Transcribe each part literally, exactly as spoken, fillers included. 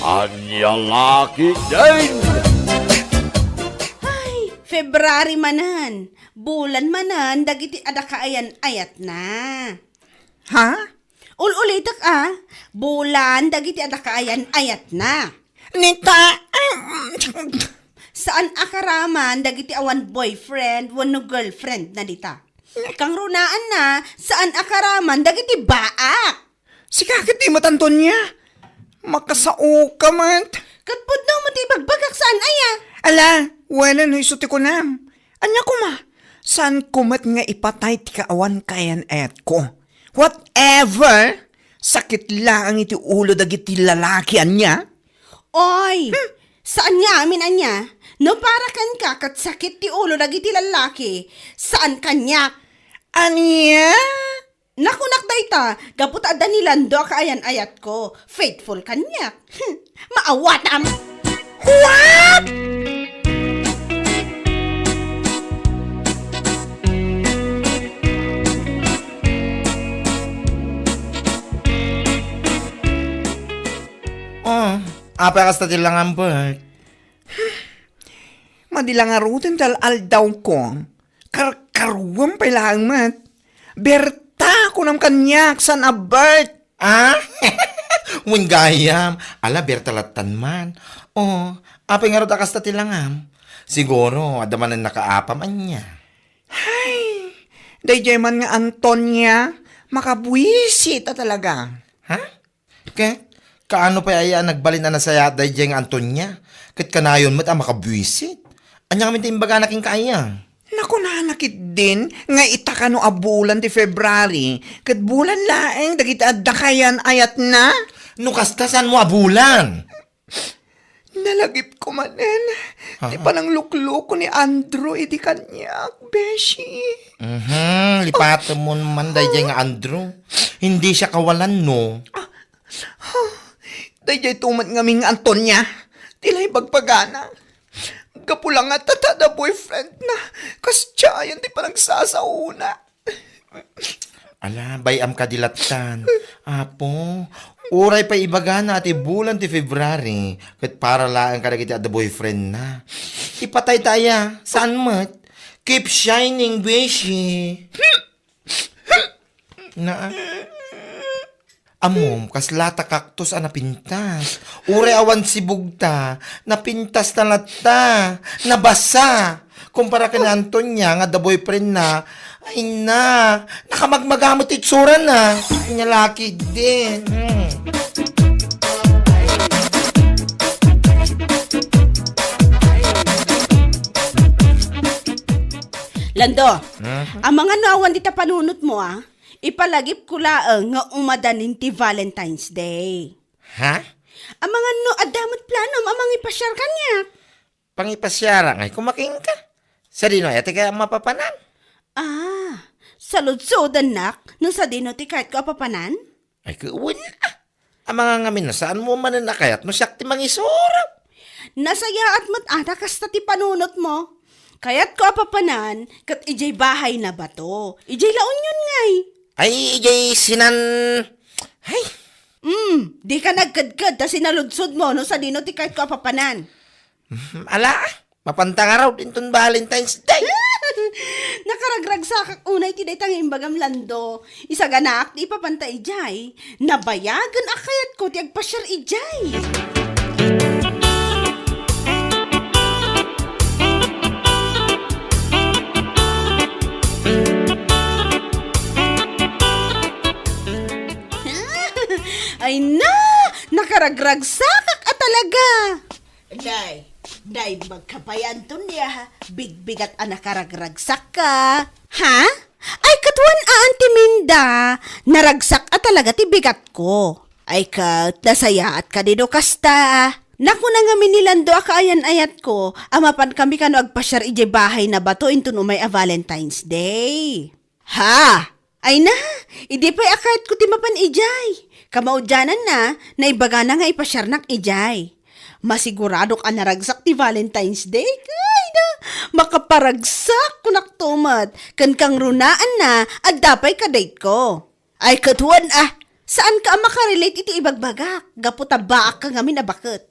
Ania la ketdin? Ay, February manen. Bulan manen dagiti adda kaayan-ayatna. Ha? Ul-ulitek a, bulan dagiti adda kaayan-ayatna. Nita, Saan a karaman dagiti awan boyfriend wenno girlfriend na dita. Kangrunaanna, saan a karaman dagiti baak. Sika ket di met, Antonia. Makasaoka met. Ket pudno met ti ibagbagak saan aya. Ala, wenno no isu ti kunam. Ania koma? Saanko met nga ipatay ti kaawan kaayan-ayatko. Whatever! Sakit laeng iti ulo dagiti lalaki, ania? Oy, saan nga amin ania? No para kenka ket sakit ti ulo dagiti lalaki, saan kaniak. Ania? Nakunak dayta, gapu ta adda ni Lando a kaayan-ayatko. Faithful kaniak. Maawatam! What? Oh, apay kasta ti langam, Bert? Madi la ngaruden ti al-aldawko. Karkaruam pay laeng met. Berta, kunam kaniak, saan a Bert? Ah? Wen gayam, ala, Berta lattan man. Oh, apay ngarud a kasta ti langam? Siguro, adda manen nakaapam, ania? Hay, daydiay man nga Antonia, makabuisit a talaga. Ha? Ket, kaano pay aya a nagbalin a nasayaat daydiay nga Antonia? Ket kanayon met a makabuisit. Ania ngamin ti imbagana kenka aya? Nakunana ketdin nga ita kano a bulan ti February, ket bulan laeng dagiti adda kaayan-ayatna. No kasta, saanmo a bulan? Nalagipko manen ti Ha? pananglukloko ni Andrew idi kaniak, beshi. Mhm, lipatemon man daydiay nga Andrew. Hindi siya kawalan, no? Daydiay tumet ngamin nga Antonia, ti la ibagbagana. Gapu la nga ta ta da boyfriend na, kasdiayan ti panagsasaona. Ala, bay-am kadi lattan. Apo, uray pay ibagana a ti bulan ti February, ket para laeng kadagiti adda boyfriend na. Ipatay ta aya, saan met? Keep shining, beshi. Naa. Ammom, kasla ta kaktus a napintas. Uray awan sibugta, napintas na latta. Nabasa. Kumpara ken Antonia nga adda boyfriend na. Ay na, nakamagmaga met ti itsurana. Ania la ketdin. Hmm. Lando, Hmm? Amangan no awan dita panunotmo, a? Ipalagipko laeng nga umadanin ti Valentine's Day. Ha? Amangan no adda met planom a mangipasiar kaniak. Pangipasiara ngay koma kenka? Sadino aya ti kayat a papanan? Ah, saludsodannak no sadino ti kayatko a papanan? Ay, ket wen, a. Amangan ngamin no saanmo manen a kayat no siak ti mangisuro. Nasayaat met a ta kasta ti panunotmo. Kayatko a papanan ket idiay bahay na bato. Idiay La Union ngay. Ay, idiay sinan-, ay. Hmm, dika nagkedked ta sinaludsodmo no sadino ti kayatko a papanan. Hmm, ala, mapanta ngarud inton Valentine's Day. Nakaragragsakak unay ti dayta nga imbagam, Lando. Isaganaak ti ipapanta idiay. Nabayagen a kayatko ti agpasiar idiay. Ay na! Nakaragragsakak a talaga! Day, day, magkapayan ton ya, bigbigat a nakaragragsakka. Ha? Ay, ket wen a, Auntie Minda, naragsak a talaga ti bigatko. Ay, ket nasayaat kadi no kasta. Nakuna ngamin ni Lando a kaayan-ayatko a mapankami kano agpasiar idiay bahay na bato inton umay a Valentine's Day. Ha? Ay na, idi pay a kayatko ti mapan idiay. Kamaudiananna, naibagana nga ipasiarnak idiay. Masiguradok a naragsak ti Valentine's Day. Ay na, makaparagsak, kunak tumet. Ken kangrunaanna, adda pay ka-date ko. Ay, ket wen a, Saanka a makarelate iti ibagbagak, gapu ta baakka ngamin a baket.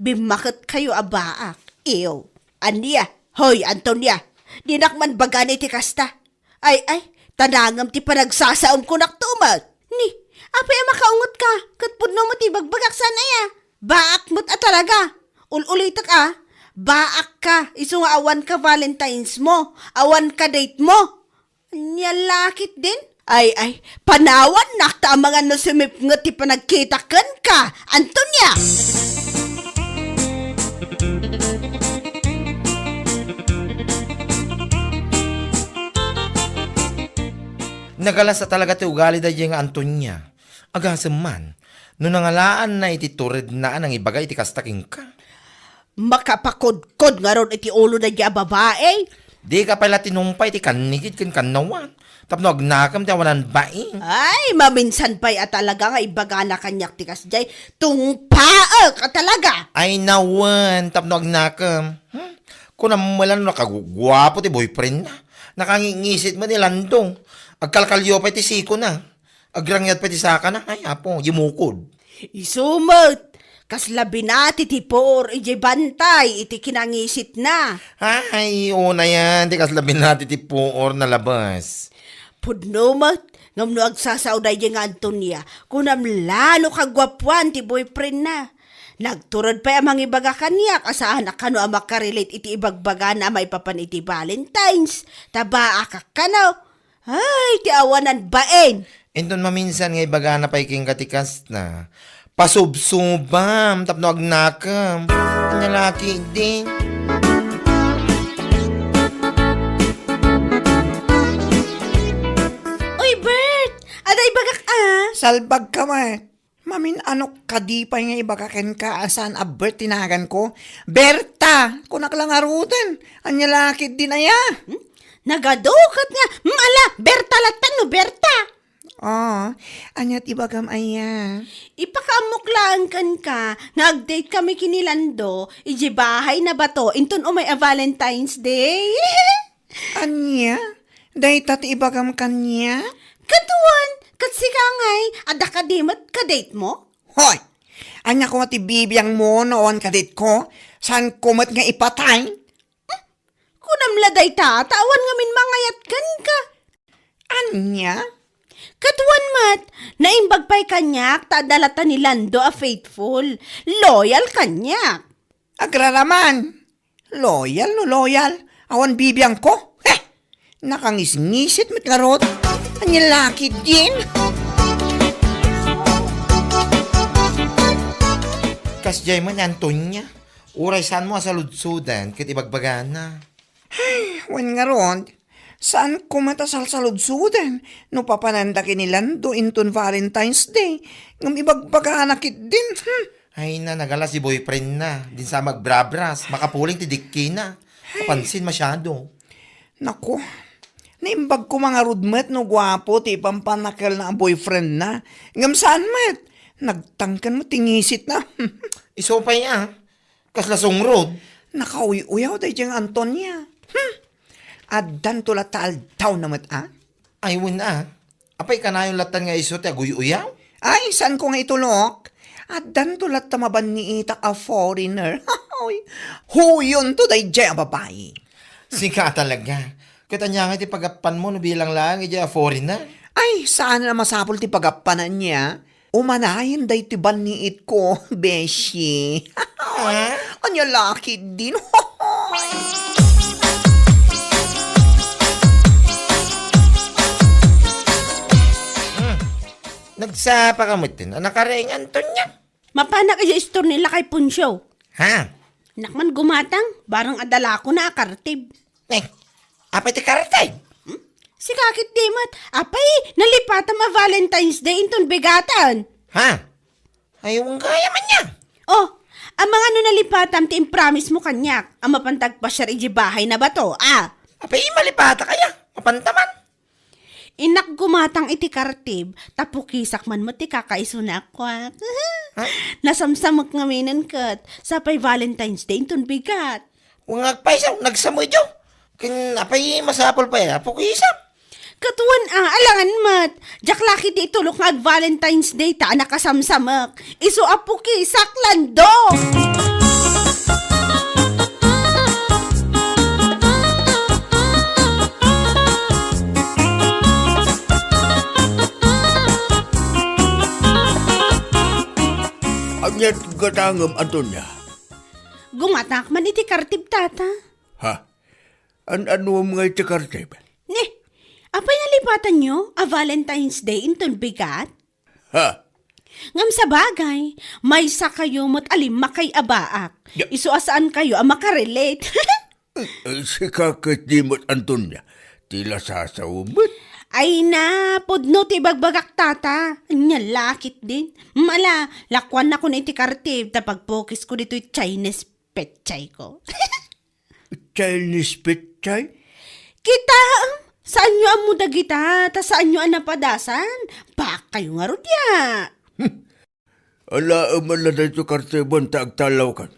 Bimmaketkayo a baak. Ew, ania? Hoy, Antonia, dinak man bagana iti kasta. Ay, ay, tanangem ti panagsasaom kunak tumet. Ni, apay a makaungetka, ket pudno met ti ibagbagak saan aya? Baak met a talaga. Ul-ulitek a, baakka, isu nga awanka Valentine's mo, awanka date mo. Ania la ketdin? Ay, ay, panawannak ta amangan no sumipnget ti panagkitak kenka, Antonia! Nagalas a talaga ti ugali daydiay nga Antonia. Agasem man, no nangalaanna iti turedna a nangibaga iti kasta kenka. Makapakodkod ngarud iti ulo daydiay a babai. Dika pay la tinungpay iti kannigid ken kannawan. Tapno agnakem ti awanan bain. Ay, maminsan pay a talaga nga ibagana kaniak ti kasdiay. Tungpaek a talaga. Ay, nawen, tapno agnakem. Hmm? Kunam met la no nakaguguapo ti boyfriendna. Nakangingisit met ni Lando. Agkalkalio pay ti sikona. Agrangyat pay ti sakana. Ay, apo, yumukod. Isu met, kasla binati ti puor idiay bantay iti kinangisitna. Ay, unayan, ti kasla binati ti puor nalabas. Pudno met, ngem no agsasao daydiay nga Antonia, kunam la no kaguapuan ti boyfriendna. Nagtured pay a mangibaga kaniak a saan a kano a makarelate iti ibagbagana a maipapan iti Valentine's, ta baakak kano. Ay, ti awanan bain! Inton maminsan nga ibagana pay kenka ti kasta, pasubsubam tapno agnakem. Ania la ketdin? Uy, Bert! Adda ibagak a? Salbagka met. Mamin-anok kadi pay nga ibaga kenka a saan a Bert ti naganko? Berta! Kunak la ngaruden. Ania la ketdin aya? Hmm? Nagadu ket nga, hmm, ala, Berta latta no Berta. Ah, ania ti ibagam aya? Ipakaammok laeng kenka nga agdate kami ken ni Lando idiay bahay na bato inton umay a Valentine's Day. Ania? Dayta ti ibagam kaniak? Ket wen, ket sika ngay, adda kadi met kadate mo? Hoy! Ania koma ti bibiangmo no awan kadate ko? Saanko met nga ipatay? Kunam la dayta, ta awan ngamin mangayat kenka. Ania? Ket wen met, naimbag pay kaniak ta adda latta ni Lando a faithful, loyal kaniak. Agraraman. Loyal no loyal, awan bibiangko. Heh! Nakangisngisit met ngarud. Ania la ketdin? Kasdiay man ni Antonia. Uray saanmo a saludsoden ket ibagbagana. Ay, wen ngarud, saanko met a salsaludsoden no papananda ken ni Lando inton Valentine's Day, ngem ibagbagana ketdin. Hmm. Ay na, nagalas ti boyfriendna. Dinsa magrabras, makapuling ti dikkina. Ay. Mapansin masyado. Naku, naimbag koma ngarud met no guapo ti ipampannakelna a boyfriendna. Ngem saan met, nagtangken met ti ngisitna. Isu pay a. Kasla sungrod? Nakauy-uyaw daydiay nga Antonia. Hmm. Addanto latta aldawna met a? Ay, wen a. Apay kanayon latta nga isu ti aguy-uyaw? Ay, saanko nga itulok? Addanto latta mabanniitak a foreigner. Hoy, huyonto daydiay a babai. Sika talaga. Ket ania nga ti pagappanmo no bilang laeng idiay a foreigner? Ay, saan a masapul ti pagappan ania? Umanayen daytoy banniitko, beshi. Ah? Ania la ketdin? Hmm. Nagsapa ka met din. Anak ka rin, Antonia. Mapanak idiay store ni Lakay Puncio. Ha? Anak man gumatang, barang adalako na a kartib. Eh, apay ti kartay? Hmm? Sika ketdi met, apay, nalipatam a Valentine's Day inton bigatan. Ha? Ay, wen gayam aya. Oh, amangan no nalipatam ti impromise mo kaniak, a mapanta agpasiar idiay bahay na bato, ah. Apay, malipatak aya? Mapanta man. Innak gumatang iti kartib, ta pukisak man met ti kakaisuna a kuak. Ha? Nasamsamek ngaminen ket, sapay Valentine's Day inton bigat. Wen agpayso, nagsamedyo. Ken apay masapul pay a pukisak? Ket wen a, alangan met. Diak la ketdi itulok nga ag-Valentine's Day ta a nakasamsamek. Isu a pukisak, Lando! Ania ti gatangem, Antonia? Gumatak man iti kartib, Tata. Ha? An-anuem nga iti kartib? Ni, apay nalipatanyo a Valentine's Day inton bigat? Ha? Ngem sabagay, maysakayo met a limmakay a baak. Ya. Isu a saankayo a makarelate. Eh, sika ketdi met, Antonia. Ti la sasaw met. Ay na, pudno ti ibagbagak, Tata. Ania la ketdin. Mala, lakuannakon iti kartib ta pagpukisko ditoy Chinese petsay ko. Chinese petsay? Kitaem, saanyo ammo dagita, ta saanyo a napadasan? Baakkayo ngarud ya. Hmm. Alaem man la daytoy kartibem ta agtallawkan.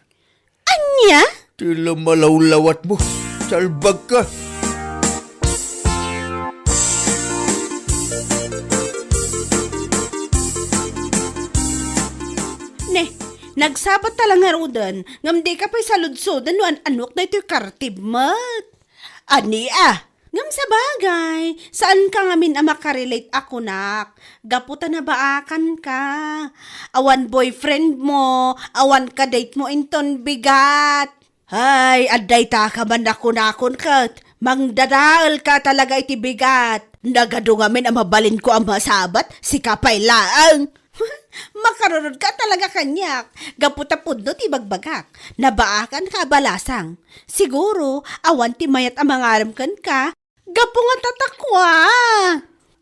Ania? Ti la malawlawatmo. Salbagka. Ne, nagsabat ta la ngaruden, ngem dika pay saludsoden no an-anok daytoy kartib met. Ania? Ngem sabagay, saanka ngamin a makarelate a kunak, gapu ta nabaakanka. Awan boyfriend mo, awan kadate mo inton bigat. Ay, adda itaka man a kunakon ket, mangdadaelka talaga iti bigat. Nagadu ngamin a mabalinko a masabat, sika pay laeng. Makarurodka talaga kaniak, gapu ta pudno ti ibagbagak. Nabaakanka a balasang. Siguro, awan ti mayat a mangarem kenka, gapu nga tatakua.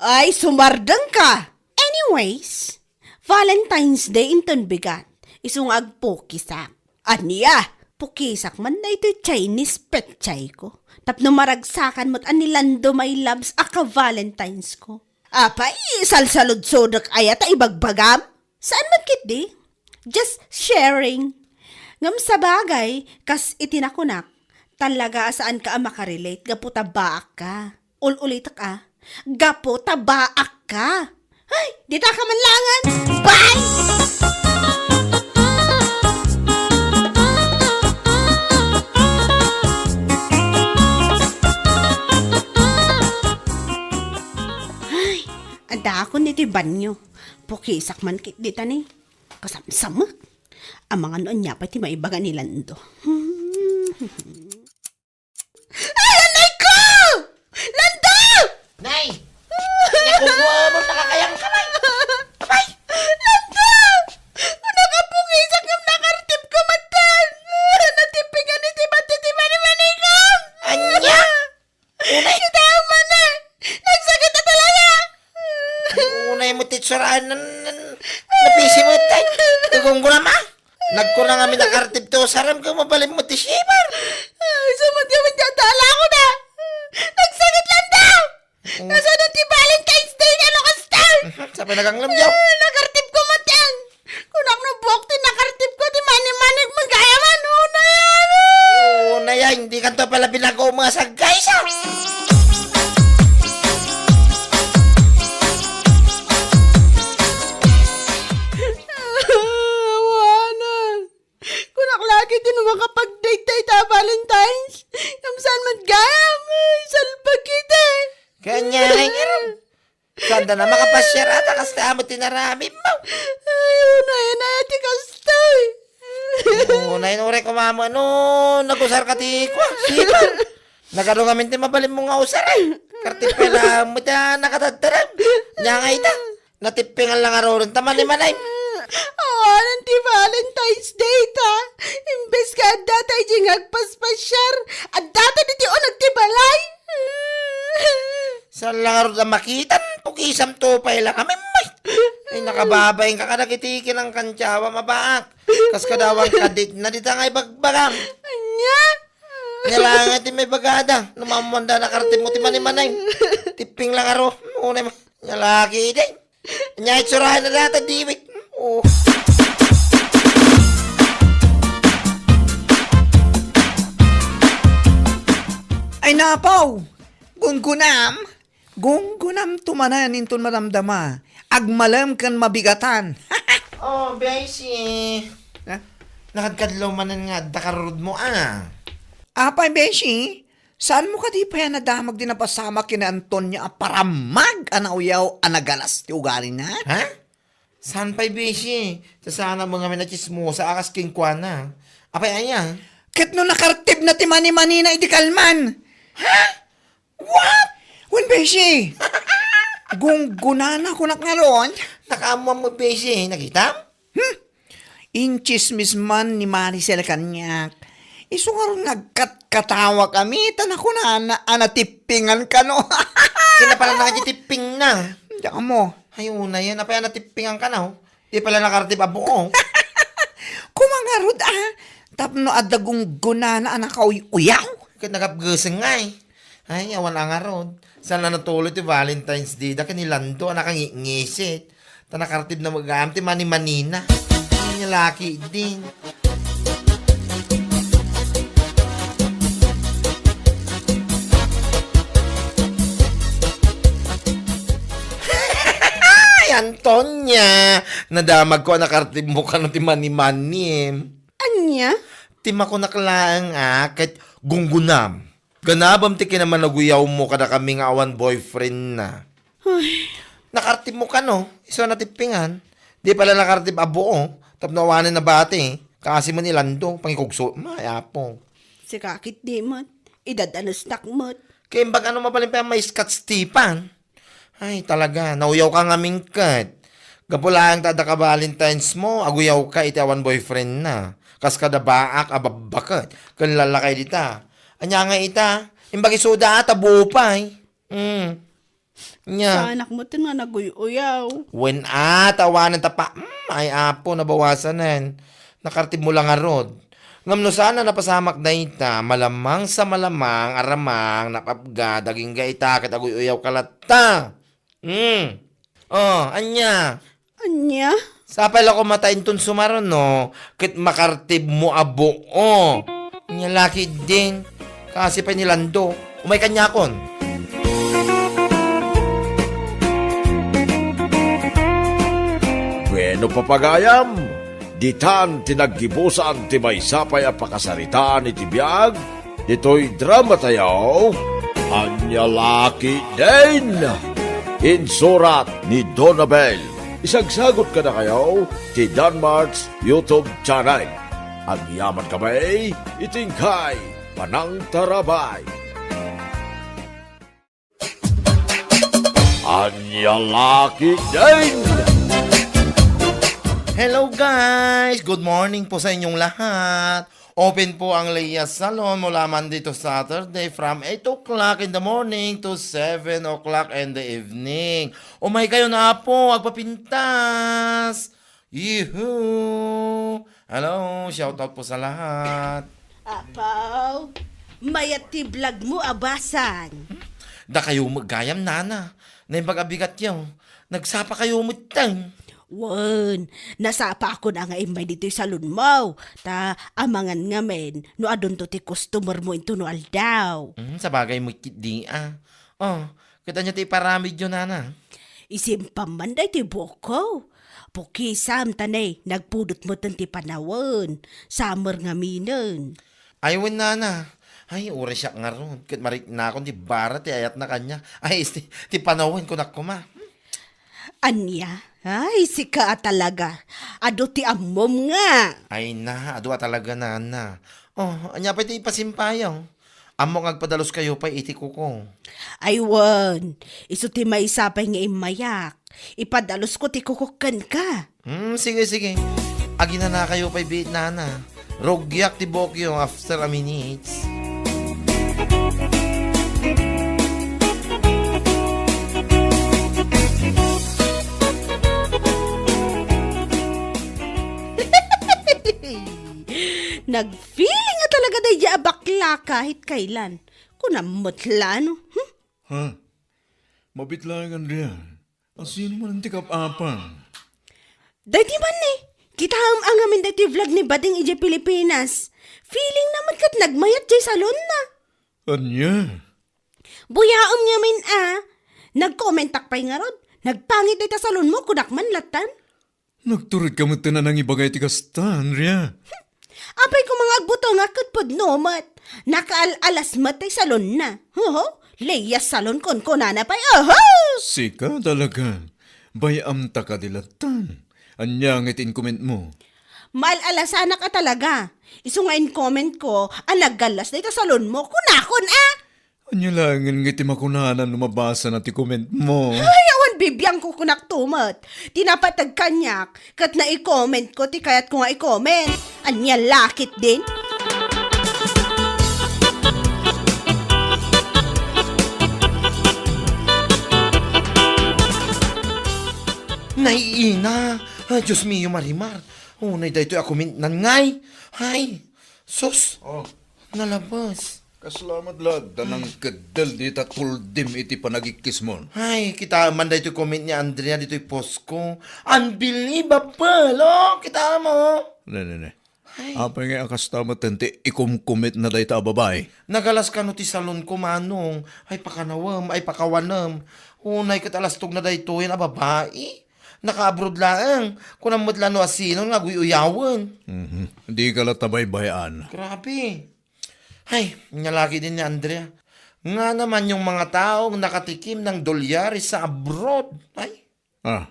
Ay, sumardengka! Anyways, Valentine's Day inton bigat. Isu nga agpukisak. Ania? Pukisak man daytoy Chinese petsay ko. Tapno maragsakan met a ni Lando my loves a ka-Valentine's ko. Apay, salsaludsodek aya ta ibagbagam? Saan met ketdi? Just sharing. Ngem sabagay, kas iti nakunak, talaga a saanka a makarelate gapu ta baakka. Ul-ulitek a, gapu ta baakka. Ay, dita ka man langen. Bye! Ay, adakon iti banyo. Pukisak man ketdi ta ni. Kasamsamek. Amangan no ania pay ti maibaga ni Lando. Ay, anay ko! Lando! Nay! Nakuha mo, nakakayang ka, Nay! Abay! Lando! Nakapukisak ngem nakartib ko met. Natipingan iti bati ti manimanikam! Ania? Unay. Kita man eh! Nagsakit na talaga! Unay mo ti itsuraen nan, nan, napisi mo, tay. Gugunggunam, ah. Nagkuna nga mi nakartib ti usarem, ket mabalin mo ti shimmer. Ay, sumat kami ti adala ko na. Nagsakit lang daw! Oo. Nasaan ti Valentine's Day nga lukas tayo? Mhm, sapay naganglam, yaw. Ah, nakartib ko met yan. Kunak no buok ti nakartib ko, ti mani-manik, magaya man, unay, ano? Unay, ay, hindi kanto pala binago mga sagkay, sa. Awanan. Kunak lagi ti no makapag-date tayo ta Valentine's. Kamsaan man gayam. Ay, salbag kita. Kanya na, Sanda na makapasiar ata, kasta amo ti naramid mo. Ay, unay na ti kastoy. Unay, uray ko mama, no, nagusar ka ti kwa, sipar. Nagadu ngamin ti mabalin mo nga usar, eh. Kartipela mo ta nakatadtarag. Nya nga ita, natipingan lang aruron, ta manimanay. Awanan ti Valentine's Day ta. Imbes ka adda ta iti nga agpaspasiar, adda ta diti uneg ti balay. Saan lang arud a makitan, pukisam to pay lang kami, may. Ay, nakababain ka kadagiti kinangkantyawa, mabaak. Kas kadawan ka, di na dita nga ibagbagam. Anya? Nya lang nga ti may bagada, no mamuanda na kartib mo ti manimanay. Tipping lang aro, unay mo. Nya lagi, di. Nya itsurahan na data, diwit. Oh. Ay, napaw! Gungunam, Gunggunamto manen inton madamdama. Agmalem ken mabigatan. Oh, Beshi. Ha? Nakadkadlaw manen nga adda karurudmo, ah. Apay, Beshi? Saanmo kadi pay a nadamag ti napasamak ken ni Antonia a paramag a nauyaw a nagalas ti ugalina? Ha? Saan pay, Beshi? Sasana mo ngamin a tsismosa a kas kenkuana. Apay aya? Ket no nakartibna ti manimanina idi kalman. Ha? What? Wen, Beshi. Gunggunana kunak ngarud. Nakaammoan mo, Beshi. Nakitam? Hmm? Intsismis man ni Maricel kaniak. Isu ngarud nga agkatkatawakami, ta nakunana a natippingan kano. Sino pala na ti tipping na? Diak ammo. Ay, una yan. Apay a natippingan ka na, oh? Di pala nakartib a buo. Kumangarud, ah. Tapno adda gunggunana a nakauy-uyaw. Ket nagapgeseng nga, eh. Ay, awan a ngarud. Saan na natuloy ti Valentine's Day da ken ni Lando a nakangitngisit. Ta nakartib na magam ti manimanina. Ania laki din. Ay, Antonia! Nadamag ko a nakartib mo kano ti manimanim. Ania? Ti makunak laeng a ket gunggunam. Ganabem ti kinamanaguyawmo kadakami nga awan boyfriend na. Ay. Nakartib mo kano, isu a natippingan. Di pala nakartib a buo, tapno awanen nabati. Kaasi man ni Lando, pangikugso, may apo. Sika ket di met, idadanesnak met. Kaimbag ano mabalin pay a maiskat Stefan? Ay, talaga, nauyaw ka ngamin ket. Gapu laeng ta adda ka Valentine's mo, aguyaw ka iti awan boyfriend na. Kas kada baak a babbaket, ken lallakay dita. Ania nga ita? Imbag isuda a ta buo pay. Mm. Nya. Saanak mo ten nga naguy-uyaw. Wen a, tawanan ta pa. Mm, ay apo, nabawasanen. Nakartib mo lang ngarud. Ngem no saan a napasamak dayta, malamang sa malamang, aramang, napapga, dagingga ita, ket aguy-uyaw ka latta. Hmm. Oh, ania? Ania? Sapay la koma ta inton sumaruno, ket makartib mo a buo. Ania laki din. Kasi pay ni Lando. Umay kaniakon. Bueno, papagayam, ditan ti naggibusan ti maysa pay a pakasaritaan iti biag. Ditoy drama tayo, Ania Laki Din! Insurat ni Donabel. Isagsagot kadakayo ti Danmart's YouTube channel. Agyaman kami iti inkay panangtarabay. Ania Laki Din! Hello guys! Good morning po sa inyong lahat. Open po ang Leia Salon mula Monday to Saturday from eight o'clock in the morning to seven o'clock in the evening. Umay kayo na po, agpapintas! Yuhu! Hello, shoutout po sa lahat. Apaw, mayat ti vlog mo a basang. Dakayo met gayam, nana. Naimbag a bigatyo. Nagsapa kayo met ten. Wen, nasapakon a nga immay ditoy salonmo. Ta amangan ngamin no adunto ti customer mo intono aldaw. Hmm, sabagay met ketdi a. Oh, ket ania ti iparamidyo, nana? Isimpam man daytoy buokko. Pukisam ta ne, nagpudot metten ti panawen. Summer ngaminen. Ay, wen, nana. Ay, uray siak ngarud. Ket mariknakon ti bara ti ayatna kaniak. Ay, isti, ti panawen kunak koma. Ania? Ay, sika a talaga. Adu ti ammom nga. Ay na, adu a talaga, nana. Oh, ania pay ti ipasimpayo? Ammok nga agpadalus kayo pay iti kuko. Ay wen, isu ti maysa pay nga immayak. Ipadalusko ti kukok kenka. Hmm, sige, sige. Aginana kayo pay biit, nana. Rugiak ti buokyo after a minutes. Nagfeeling nga talaga daydi a bakla kahit kailan. Kunam met la, no? Hmm? Ha? Mabit laeng, Andrea. Asino man ti kap-apang? Daydi man ni, kitaem a ngamin daytoy vlog ni Bading idiay Pilipinas. Feeling na met ket nagmayat diay salonna. Ania? Buyaem ngamin a. Nagkomentak pay ngarud. Nagpangit dayta salonmo, kunak man lattan. Nagturedka met a nangibagay ti kasta, Andrea. Apay koma nga agbutengak ket pudno met. Nakaal-alas met tay salonna. Oho, Leia Salon kunkunana pay. Oho! Sika talaga. Bay-amta kadi lattan. Ania nga ti inkomentmo? Maal-alasanak a talaga. Isu nga inkomentko a naggallas dayta salonmo. Kunakon a! Ania laengen nga iti makunana no mabasana ti komentmo? Ay, awan bibiangko, kunakto met. Ti napateg kaniak, ket naikomentko ti kayatko nga ikoment. Ania la ketdin? Naiina! Ay, Dios mio, Marimar. Unay daytoy a komentnan ngay. Ay, sus. Oh. Nalabas. Kasla met la adda nangkeddel dita tuldim iti panagikkismon. Ay, kitaem man daytoy comment ni Andrea ditoy post ko. Unbelievable! Oh, kitaem mo? Ne, ne, ne. Ay. Apay nga a kasta met ti ikumkumitna dayta a babai? Nagalas kano ti salon ko, Manong. Ay, pakanawem, ay, pakawanem. Unay ket alastogna daytoyen a babai. Naka-abroad laeng. Kunam met la no asinon nga aguy-uyawen. Mhm. Dika la tabaybay-an. Grabe. Ay, ania la ketdin ni Andrea. Ngana man yung mga taong nakatikim ng dolyares sa abroad. Ay. Ah.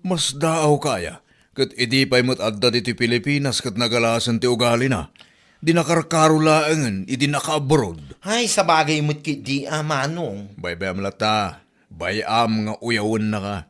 Mas daaw kaya, ket idi pay met adda ditoy Pilipinas ket nagalasen ti ugalina. Di nakarkaro laengen idi naka-abroad. Ay, sabagay met ketdi a, Manong. Baybay-am latta. Bay-am nga uyawennaka.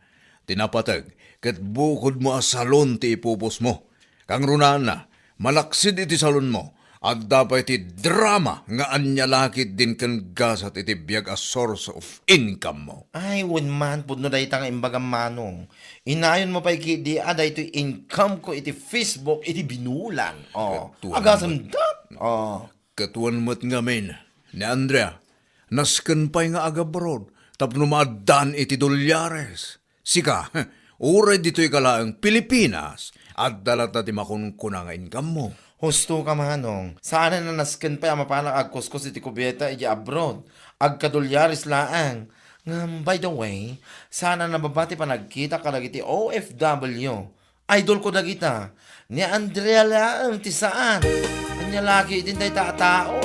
Ti napateg, ket bukodmo a salon ti ipupusmo. Kangrunaanna, malaksid iti salonmo, adda pay ti drama nga ania la ketdin ken gasat iti biag a source of income mo. Ay, wen man, pudno dayta nga imbagam, Manong. Inayonmo pay ketdi a daytoy income ko iti Facebook, iti binulan. Oh, agasem dat. Oh. Ket wen met ngamin ni Andrea, nasken pay nga agabroad tapno maaddaan iti dolyares. Sika, uray ditoy ka laeng Pilipinas, adda latta ti makunkuna nga income mo. Husto ka, Manong. Saanen a nasken pay a mapanak agkuskus iti kubyeta iti abroad. Agkadolyares laeng. Ngem, by the way, saan a nababa ti panagkita kadagiti O F W. Idol ko dagita. Ni Andrea laeng ti saan. Ania la ketdin dayta a tao?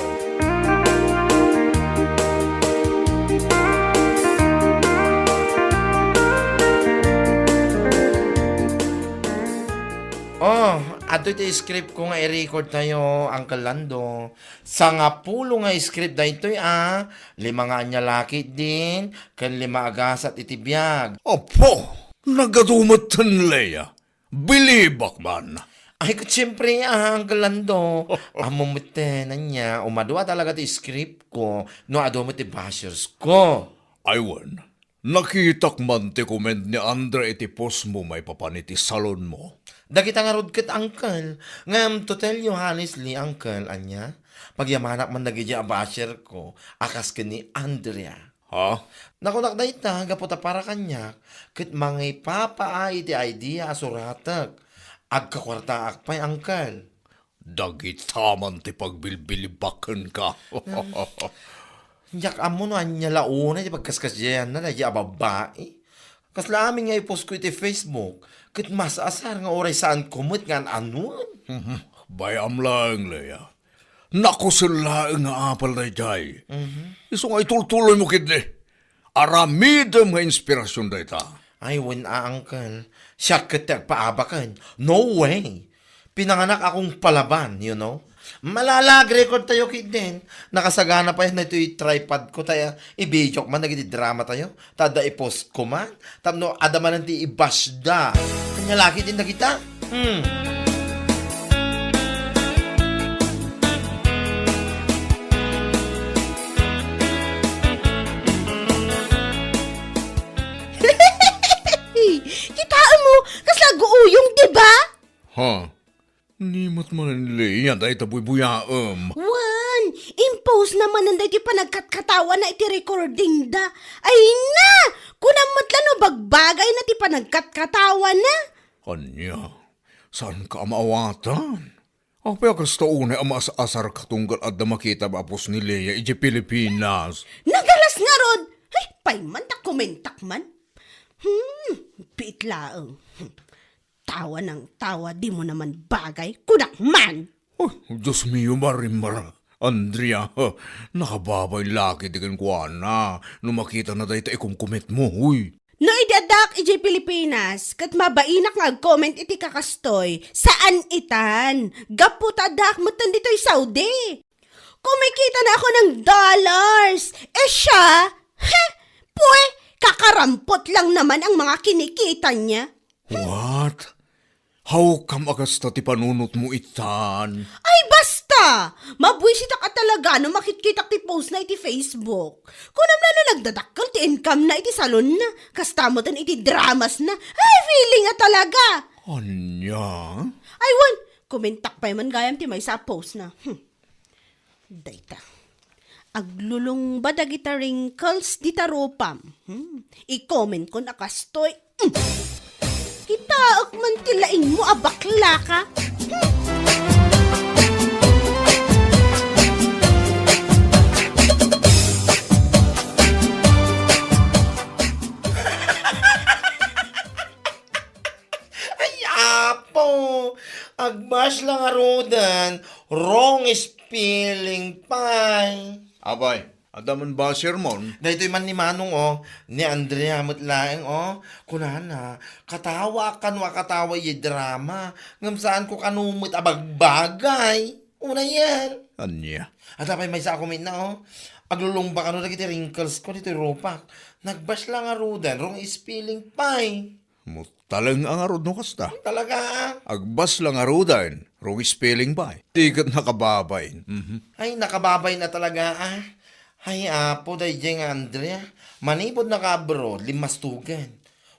Oh, adtoy ti script ko nga i-record tayo, Uncle Lando. Sangapulo nga script daytoy, ah. Lima nga ania la ketdin, ken lima a gasat iti biag. Apo, nagadu metten, Lea. Bilibak man. Ay, ket siempre, ah, Uncle Lando. Ammo metten, ania, umadu a talaga ti script ko, no adu met ti bashers ko. Ay, wen, nakitak man ti comment ni Andre iti post mo maipapan iti salon mo. Dagita ngarud ket, Uncle. Ngem, to tell you honestly, Uncle, ania, pagyamanak man dagiti a basher ko, a kas ken ni Andrea. Ha? Nakunak dayta, gapu ta para kaniak, ket mangipapaay iti idea a suratek. Agkakuartaak pay, Uncle. Dagita man ti pagbilbilibakenka. Diak ammo no ania la unay ti pagkaskasiayanna daydi a babbai. Kasla amin nga i-post ko iti Facebook, ket mas asar nga uray saan ko met nga an-anuen. Mhm. Bay-am laeng, Lea. Nakusel laeng nga apal daydiay. Mhm. Isu nga itultuloy mo ketdi. Aramidem nga inspirasyon dayta. Ay, wen a, Uncle. Siak ket ti agpaabaken. No way. Pinanganak akong palaban, you know. Malalag record tayo ketdin. Nakasagana pay daytoy tripod ko tayo. I-video ko man dagiti drama tayo. Ta adda i-post ko man. Tapno adda manen ti i-bash da. Ania la ketdin dagita? Hmm. Kitaem mo, kasla aguuyong, di ba? Ha? Ni met manen, Lea, dayta buybuyaem. Wen, impose na manen daytoy panagkatkatawana iti recording da. Ay na! Kunam met la no bagbagayna ti panagkatkatawana. Ania? Saanka a maawatan? Apay a kasta unay a maas-asarka tunggal adda makita a post ni Lea idiay Pilipinas? Nagalas ngarud! Ay, pay man ta komentak man. Hmm, biit laeng. Hmm. Tawa nang tawa, dimo naman bagay. Kunak man! Oh, Diyos mio, Marimar. Andrea, ha, nakababain la ketdi kenkuana no makitana dayta ikumkumetmo, uy. No idi addaak idiay Pilipinas, ket mabainak nga agcomment iti kakastoy, saan itan. Gapu ta addaak metten ditoy Saudi. Kumikita na ako ng dollars. Eh siya, he, pwe, kakarampot lang naman ang mga kinikita niya. What? Hawkam a kasta ti panunotmo itan? Ay, basta! Mabuisitak a talaga no makitkitak ti post na iti Facebook. Kunam na no nagdadakkel ti income na iti salon na. Kasta mo tan iti dramas na. Ay, feeling a talaga! Anya? Ay, wan! Kumentak pay man gayam ti maysa a post na. Hmm. Dayta. Aglulungba dagita wrinkles dita rupam. Hmm. I-comment kon a kastoy. Hmm. Kitaek man ti laingmo a baklaka. Hmm. Ay, apo! Agbash lang a rudan, wrong spelling pay. Apay, adda man basher mon? Daytoy man ni Manong, oh, ni Andrea met laeng, oh. Kunana, katawaak kano a katawa idiay drama, ngem saanko kano met a bagbagay. Unayen. Ania? Adda pay maysa a comment na, oh. Aglulungba kano dagiti wrinkles ko ditoy rupak. Nagbash lang a rudan, wrong spelling pay. Mutaleng a ngarud no kasta. Talaga, ah. Agbas la ngaruden, wrong spelling pay. Ti ket nakababain. Mhm. Ay, nakababain a talaga, ah. Ay, apo, daydiay nga Andrea. Manipud naka-abroad, limmastugan.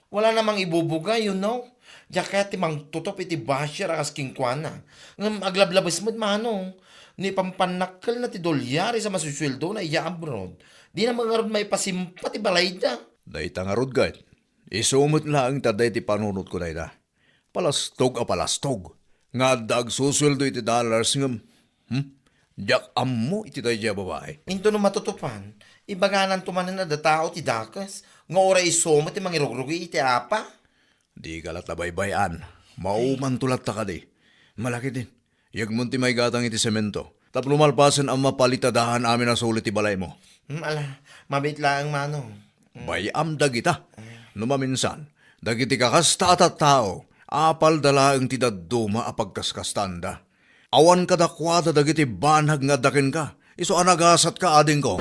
Wala namang ibubuga, you know. Diak kayat ti mangtutop iti basher a kas kenkuana. Ngem aglablabes met, Manong. No ipampannakkelna ti dolyares a masusueldona idiay abroad, dina met ngarud maipasimpa ti balayda. Dayta ngarud, ket. Isu met laeng ta daydi panunotko dayta. Palastog a palastog nga adda agsusueldo iti dollars ngem, hmm? Diak ammo iti daydiay a babai. Intono matutupan, ibagananto manen a datao ti dakes nga uray isu met ti mangirugrugi iti apa? Dika latta baybay-an. Maumanto latta kadi. Malakidin. Yegmon ti maigatang iti semento. Tapno malpasen a mapalitadahan amin a suli ti balaymo. Hmm, ala, mabiit laeng, Manong. Hmm. Bay-am dagita. Ay. No maminsan, dagiti kakasta a tattao, apalda laeng ti dadduma a pagkaskastanda. Awan kadakuada dagiti banag nga adda kenka. Isu a nagasatka, adingko.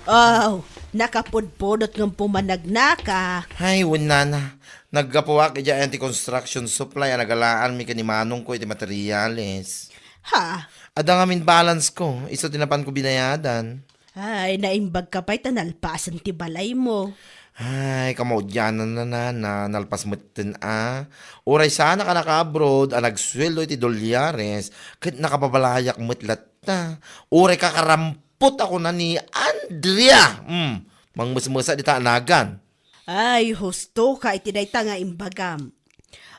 Aw, nakapudpudot ngem pumanagnaka. Ay, wen, nana. Naggapuak idiay anti-construction supply a nagalaanmi ken ni manongko iti materials. Ha? Adda ngamin balance ko, isu ti napanko binayadan. Ay, naimbagka pay ta nalpasen ti balaymo. Ay, kamaudiananna, nana, nalpas metten a. Uray saanak a naka-abroad a nagsueldo iti dolyares, ket nakababalayak met latta. Uray kakarampot a kuna ni Andrea. Hmm, mangmesmesa dita a nagan. Ay, husto ka iti dayta nga imbagam.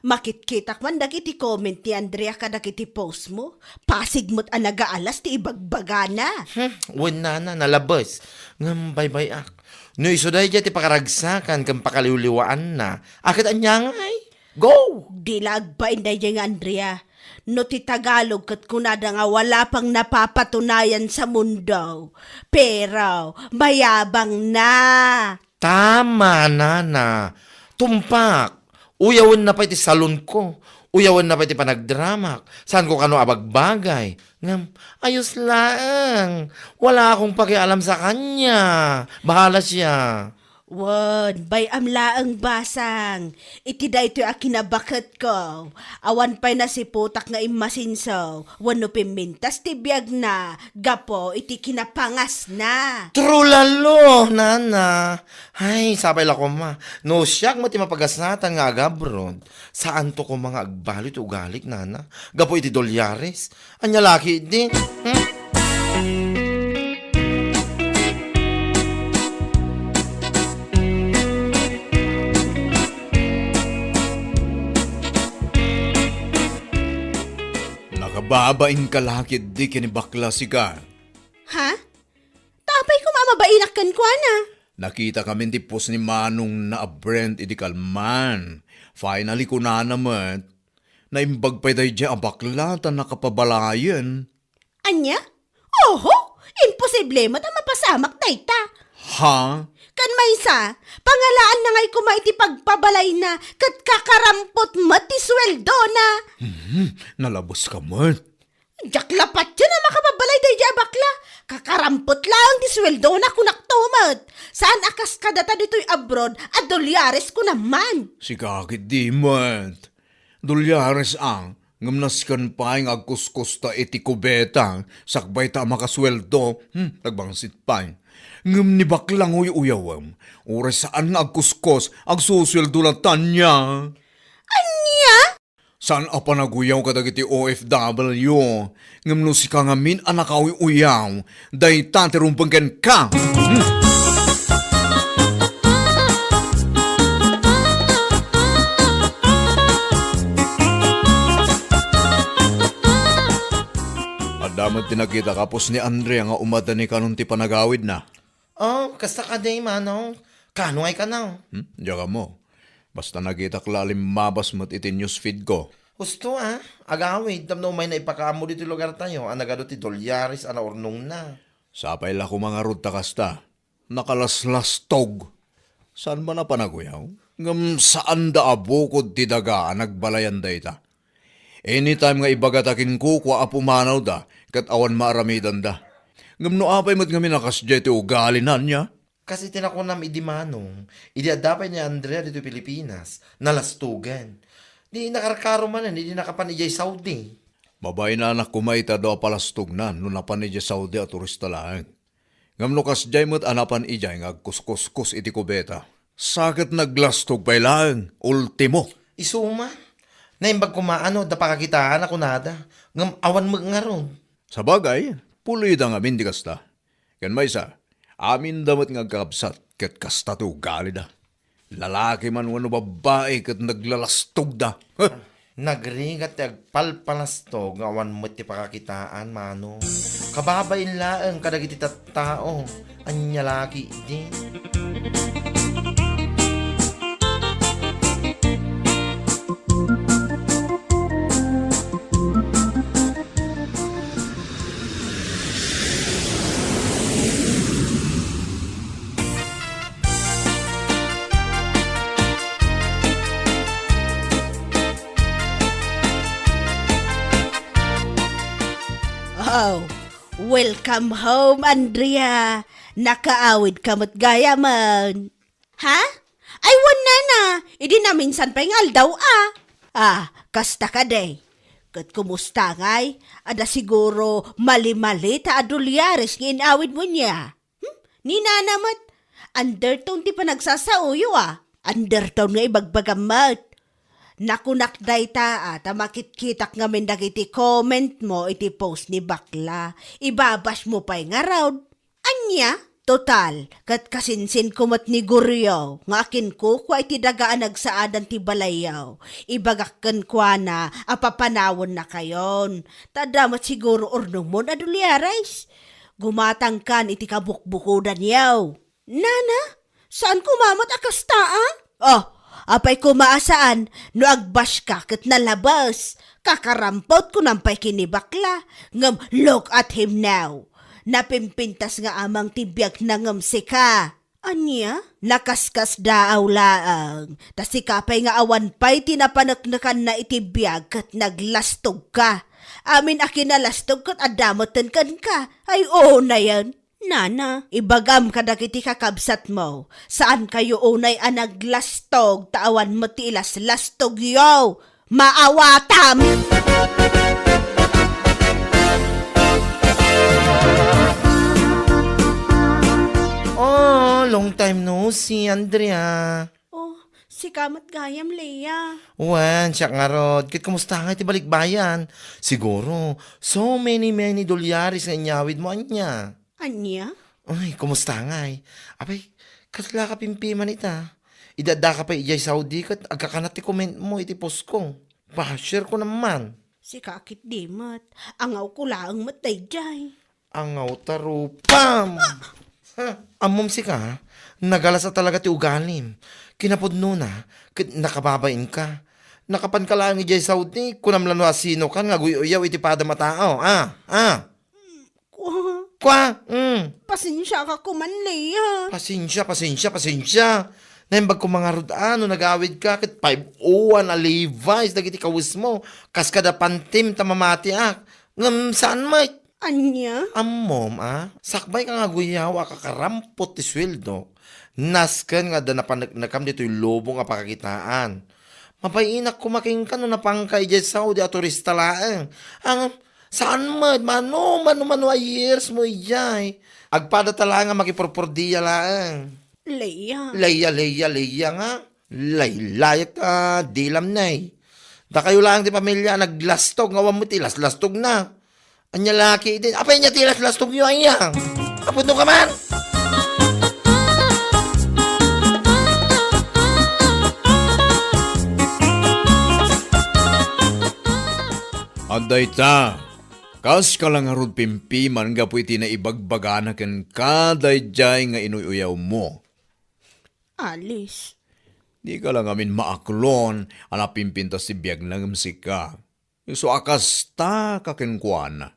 Makitkitak man dagiti comment ni Andrea kadagiti post mo. Pasig met a nagaalas ti ibagbagana. Hmm, wen, nana, nalabes. Ngem baybay-ak. No isu daydiay ti pakaragsakan ken pakaliwliwaanna, a ket ania ngay? Go! Di la agbain daydiay nga Andrea. No ti Tagalog ket kunada nga wala pang napapatunayan sa mundo. Pero mayabang na. Tama, nana. Tumpak. Uyawenna pay ti salonko. Uyawenna pay ti panagdramak. Saanko kano a bagbagay. Ngem, ayos laeng. Wala akong pakialam sa kanya. Bahala siya. Wen, bay-am laeng, basang. Iti daytoy a kinabaketko, awan pay nasiputak nga immasinso wenno pimmintas ti biagna gapu iti kinapangasna. True lalo, nana. Ay, sapay la koma. No siak met ti mapagasnatan nga agabroad, saanto koma nga agbalu ti ugalik, nana, gapu iti dolyares. Ania la ketdi? Hmm? Nakab-, Babainka la ketdi ken ni bakla sika. Ha? Ta apay koma a mabainak kenkuana? Nakitakamin ti post ni manongna a Brent idi kalman. Finally, kunana met, naimbag pay daydiay a bakla ta nakapabalayen. Ania? Oho! Imposible met a mapasamak dayta. Ha? Ken maysa, pangalaanna ngay koma iti pagpabalayna ket kakarampot met ti suweldona. Hmm, nalabuska met. Diak la patien a makapabalay daydiay a bakla. Kakarampot laeng ti suweldona, kunakto met. Saan a kas kadata ditoy abroad a dolyares kunam man. Sika ketdi met. Dolyares a, ngem nasken pay nga agkuskusta iti kubeta, sakbay ta a makasueldo. Hmm, nagbangsit pay. Ngem ni bakla nga uy-uyawem, uray saan nga agkuskos, agsusueldo la ta ania. Ania? Saan a panaguyaw kadagiti O F W, ngem no sika ngamin a nakauy-uyaw, dayta ti rumbeng kenka. Hmm. Adda met ti nakita ka post ni Andrea nga umadda ni kanon ti panagawidna. Oh, kasta kadi, manong. Kano ngay kano? Hmm? Diak ammo. Basta nakitak la a limmabas met iti newsfeed ko. Husto, a, agawid, tapno umayna ipakaammo ditoy lugartayo a nagadu ti dolyares a naurnongna. Sapay la koma ngarud ta kasta. Nakalaslastog. Saan man a panaguyaw? Ngem saanda a bukod ti daga a nagbalayan dayta. Anytime nga ibagata ken kukua a pumanawda ket awan maaramidanda. Ngem no apay met ngamin a kasdiay ti ugalina, ania? Kas iti nakunam idi manong, idi adda pay ni Andrea ditoy Pilipinas, nalastogen. Di nakarkaro manen idi nakapan idiay Saudi. Mabainanak koma iti adu a palastogna no napan idiay Saudi a turista laeng. Ngem no kasdiay met a napan idiay nga agkuskuskos iti kubeta, sa ket naglastog pay laeng, ultimo. Isu man, naimbag koma no adda pakakitaan a kunada, ngem awan met ngarud. Sabagay, pulida ngamin ti kasta. Ken maysa, aminda met nga agkakabsat ket kasta ti ugalida. Lalaki man wenno babbai ket naglalastogda. Huh! Nagrigat ti agpalpalastog nga awan met ti pakakitaan, manong. Kababain laeng kadagiti tattao. Ania la ketdi? Oh, welcome home, Andrea. Nakaawid ka met gayamen. Ha? Ay, wen, nana, idi naminsan pay nga aldaw a. Ah, kasta kadi. Ket kumusta ngay? Adda siguro mali-mali ta a dolyares nga in-awidmo nia? Hmm? Ni nana met, undertone ti panagsasaoyo a. Undertone nga ibagbagam met. Nakunak dayta a ta makitkitak ngamin dagiti comment mo iti post ni bakla. Ibabashmo pay ngarud. Ania? Total, ket kasinsinko met ni Goryo nga akinkukua iti daga a nagsaadan ti balayyo. Ibagak kenkuana a papanawennakayon. Ta adda met siguro urnongmon a dolyares. Gumatangkan iti kabukbukodanyo. Nana, saan koma met a kasta a? Oh, apay koma a saan no agbashka ket nalabes? Kakarampot kunam pay ken ni bakla, ngem look at him now. Napimpintas nga amang ti biagna ngem sika. Ania? Nakaskasdaaw laeng, ta sika pay nga awan pay ti napaneknekanna iti biag ket naglastogka. Amin a kinalastog ket adda metten kenka. Ay, unayen. Nana, ibagam kadagiti kakabsatmo, saankayo unay a naglastog ta awan met ti ilaslastogyo. Maawatam! Oh, long time no see, Andrea. Oh, sika met gayam, Lea. Wen, siak ngarud. Ket kumusta ngay ti balikbayan? Siguro, so many, many dolyares nga inyawidmo ania. Ania? Uy, kumusta ngay? Apay, kasla ka pimpiman ita? Idi addaka pay idiay Saudi ket agkakanat ti comment mo iti post ko. Basher ko naman. Sika ketdi met, angawko laeng met daydiay. Angaw ta rupam! Ha? Ammom sika, nagalas a talaga ti ugalim. Kinapudnona, ket nakababain ka. Nakapan ka laeng idiay Saudi, kunam la no asino kan nga aguy-uyaw iti padam a tao, a? A? Kua. Kua? Mm. Pasensia ka koman, Lea. Pasensia, pasensia, pasensia. Naimbag ko mangarud a no nagawid ka ket five oh one a Levi's dagiti kawesmo. Kas kada pantim ta mamatiak. Ngem saan met. Ania? Ammom, a? Sakbay ka nga aguyaw a kakarampot ti sueldo. Nasken nga adda napaneknekam ditoy lubong a pakakitaan. Mabainak koma kenka no napanka idiay Saudi a turista laeng. Ang, saan met, mano, mano, mano a years mo idiay? Agpada ta laeng a makipurpurdia laeng. Leia. Leia, Leia, Leia nga. Laylayek ta dilam, nay. Dakayo laeng ti pamilia a naglastog nga awan met ti laslastogna. Ania la ketdin? Apay ania ti laslastogyo, aya? Apudno ka man? Adda ita, kas ka la ngarud pimpiman gapu iti naibagbagana kenka daydiay nga inuy-uyawmo. Alice. Dika la ngamin maaklon a napimpintas ti biagna ngem sika. Isu a kasta ka kenkuana.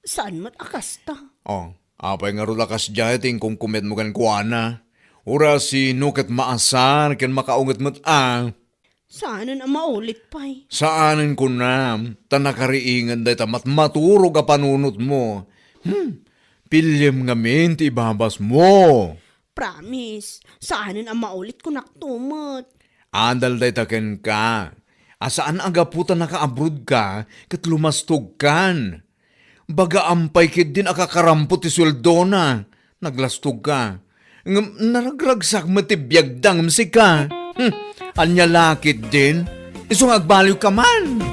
Saan met a kasta? Oh, apay ngarud a kasdiay ti inkumkumetmo kenkuana? Uray sino ket maasar ken makaunget met a. Saanen a maulit pay. Saanen kunam, ta nakariingen dayta matmaturog a panunotmo. Hmm, piliem ngamin ti ibabasmo. Promise, saanen a maulit kunak to met. Adal dayta kenka, a saan a gapu ta nakaabrodka ket lumastogkan. Bagaan pay ketdin a kakarampot ti sueldona, naglastogka. Ngem naragragsak met ti biagda ngem sika. Hmm, ania la ketdin? Isu nga agbaliwka man.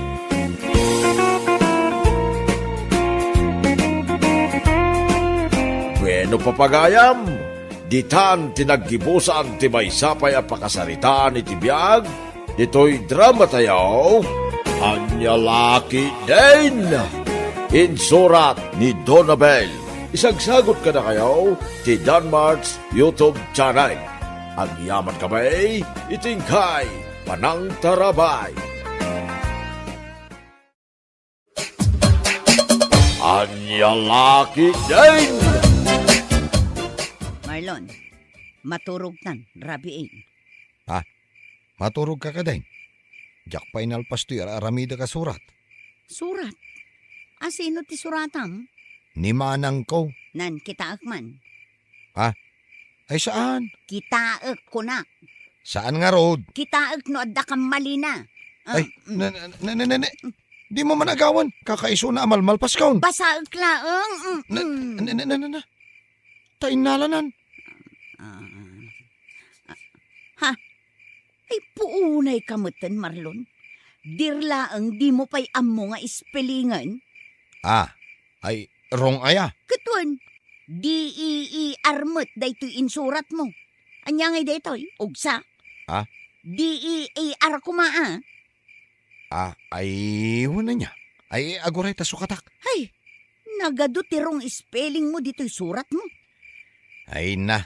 Bueno, papagayam, ditan ti naggibusan ti maysa pay a pakasaritaan iti biag ditoy dramatayo, Ania La Ketdin. Insurat ni Donabel. Isagsagut kadakayo ti Danmark's YouTube channel. Agyaman kami iti inkay panangtarabay. Ania La Ketdin! Marlon, maturogtan, rabii. Ha? Maturogka kadin? Diak pay nalpas toy ar-aramidek a surat. Surat? Asino ti suratam? Ni manangko. Nan, kitaek man. Ha? Ay, saan? Kitaek, kunak. Saan ngarud? Kitaek no adda kammalina. Ah, Ay, mm. na, na, na, na, na, na. Dimo man agawan. Kakaisuna a malmalpaskon. Basaek laeng. Mm, Na, mm. na, na, na, na, na. Ta innalanan. Ah, ah. Ha? Ay, puunay ka meten, Marlon. Dir laeng dimo pay ammo nga ispelingen? Ah, ay, wrong aya. Ket wen, D E E R met daytoy insuratmo. Ania ngay daytoy? Ugsa? Ah? D E A R koma, a. Ah, ay, wen ania. Ay, aguray ta sukatak. Hay, nagadu ti wrong spellingmo ditoy suratmo. Ay na.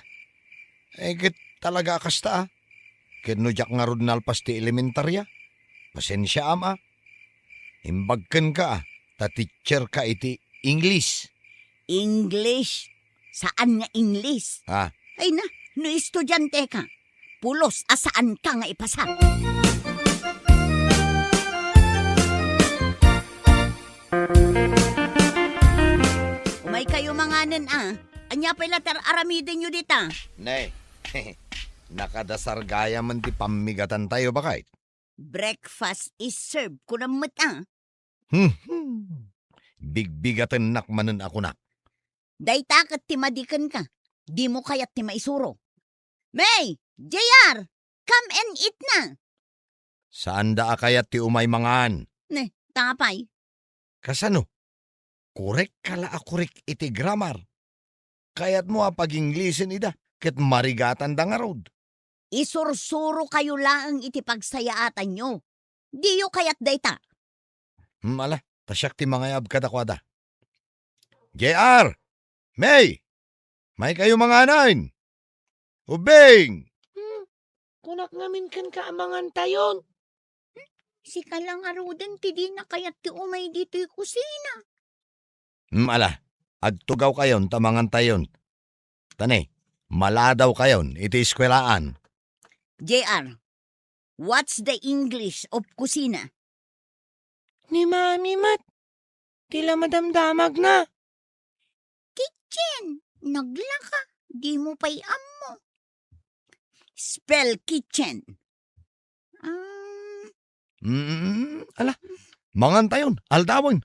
Eh, ket talaga a kasta, ah. Ket no diak ngarud nalpas ti elementaria, pasensiaam, ah. Imbag kenka, ah, ta teacher ka iti English. English? Saan nga English? Ah. Ay na, no estudiante ka, pulos a saan ka nga ipasa. Umay kayo manganen, ah. Ania pay la ti ar-aramidenyo dita? Nay, nakadasar gayam ti pammigatantayo, baket. Breakfast is served, kunam met, ah. Hmm. Bigbigatennak manen a kunak. Dayta ket ti madi kenka. Dimo kayat ti maisuro. May, J R, come and eat na. Saanda a kayat ti umay mangan. Ne, tapay. Kasano? Korek ka la a korek iti grammar. Kayatmo a pag-Inglisen ida, ket marigatanda ngarud. Isursuro kayo laeng iti pagsayaatanyo. Diyo kayat dayta. Hmm, ala, ta siak ti mangayab kadakuada. J R! May! Maykayo manganen! Ubing! Hmm, kunak ngamin kenka a mangantayon. Sika la ngaruden ti dina kayat ti umay ditoy kusina. Hmm, ala, agtugawkayon ta mangantayon. Ta ne, maladawkayon iti eskuelaan. J R, what's the English of kusina? Ni Mami met, ti la madamdamagna. Kitchen, naglaka, dimo pay ammo. Spell kitchen. Ah. Mm, ala, mangantayon, aldawen.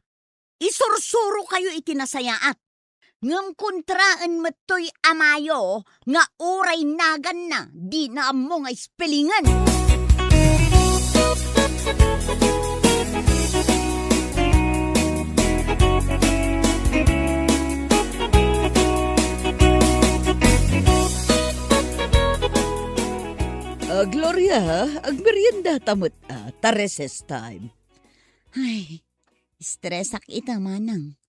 Isursurokayo iti nasayaat. Ngem kontraen met toy amayo nga uray naganna, dina ammo nga spellingen. Ah, Gloria, agmeriendata met, ah, ta recess time. Ay, stressak ita, manang.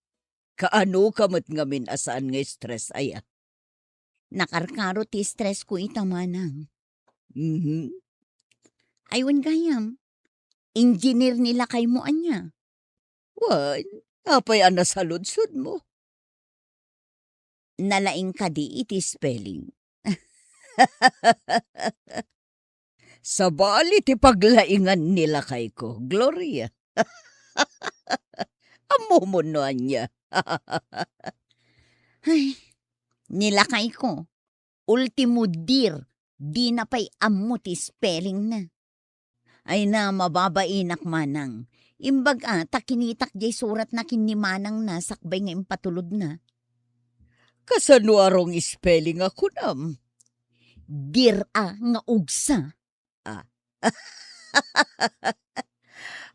Kaano ka met ngamin a saan nga stress aya? Nakarkaro ti stressko ita, manang. Mhm. Ay, wen gayam, engineer ni lakaymo ania? Wen, apay a nasaludsodmo? Nalaing kadi iti spelling? Sabali ti paglaingan ni lakayko, Gloria. Ammom no ania? Ay, ni lakayko, ultimo dir, dina pay ammo ti spellingna. Ay na, mababainak manang. Imbag a, ta kinitak jay suratna ken ni manangna sakbay nga impatulodna. Kasano a wrong spelling a kunam? Dir a nga ugsa. Ah.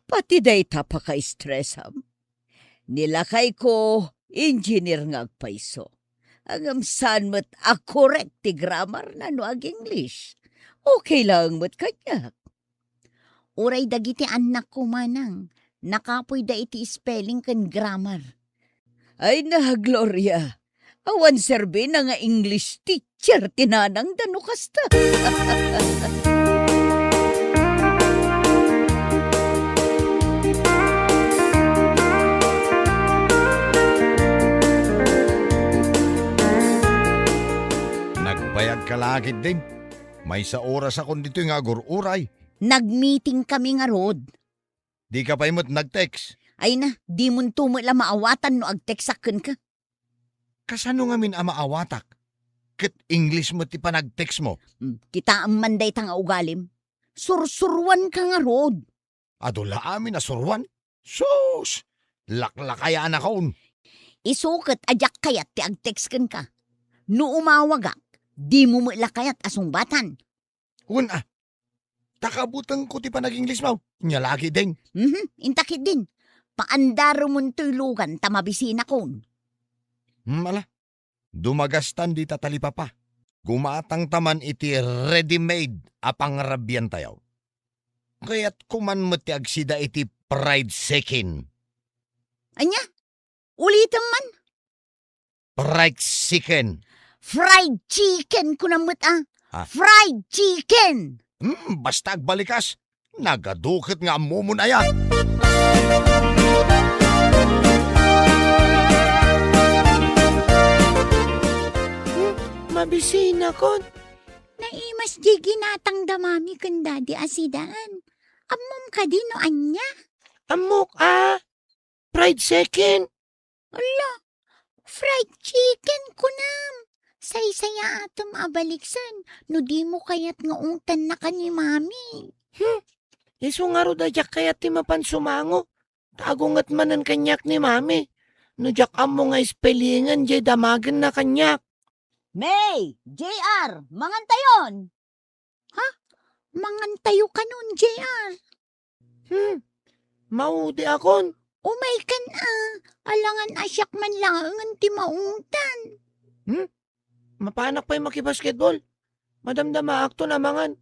Pati dayta pakaistresam. Ni lakayko, engineer nga agpayso. Ngem saan met a correct ti grammar na no ag-English. Okay laeng met kaniak. Uray dagiti annakko manang, nakapoyda iti spelling ken grammar. Ay na, Gloria, awan serbina nga English teacher ti nanangda no kasta. Nagbayag ka la ketdin. Maysa orasakon ditoy nga agur-uray. Nagmeeting kami ngarud. Dika pay met nag-text. Ay na, dimonto met la maawatan no ag-textak kenka. Kasano ngamin a maawatak? Ket English met ti panag-textmo. Hmm, kitaem man dayta nga ugalim. Sursuroanka ngarud. Adu la amin a suroan? Sus! Laklakayanakon. Isu ket a diak kayat ti ag-text kenka. No umawagak, dimo met la kayat a sungbatan. Wen a, ta kabutengko ti panag-Englishmo. Nia la ketdin. Mhm, inta ketdin. Paandaremontoy lugan ta mabisinakon. Hmm, ala. Dumagastan dita talipapa. Gumatangta man iti ready-made a pangrabiantayo. Kayatko man met ti agsida iti fried chicken. Ania? Ulitem man. Fried chicken. Fried chicken, kunam met a. Ah. Fried chicken! Hmm, basta agbalikas. Nagadu ket nga ammomon aya. Hmm, mabisinakon. Naimas di ginatang da mami ken daddy a sidaan. Ammom kadi no ania? Ammok a. Fried chicken. Ala, fried chicken kunam. Saysayaatem a baliksen no dimo kayat nga ungtannaka ni mami. Hmm. Isu ngarud a diak kayat ti mapan sumango. Ta agunget manen kaniak ni mami. No diak ammo nga spellingen jay damagenna kaniak. May, J R, mangantayon. Ha? Mangantayo kanon, J R? Hmm, maudiakon. Umaykan a, alangan a siak man laengen ti maungtan. Hmm? Mapanak pay makibasketball. Madamdamaakton a mangan.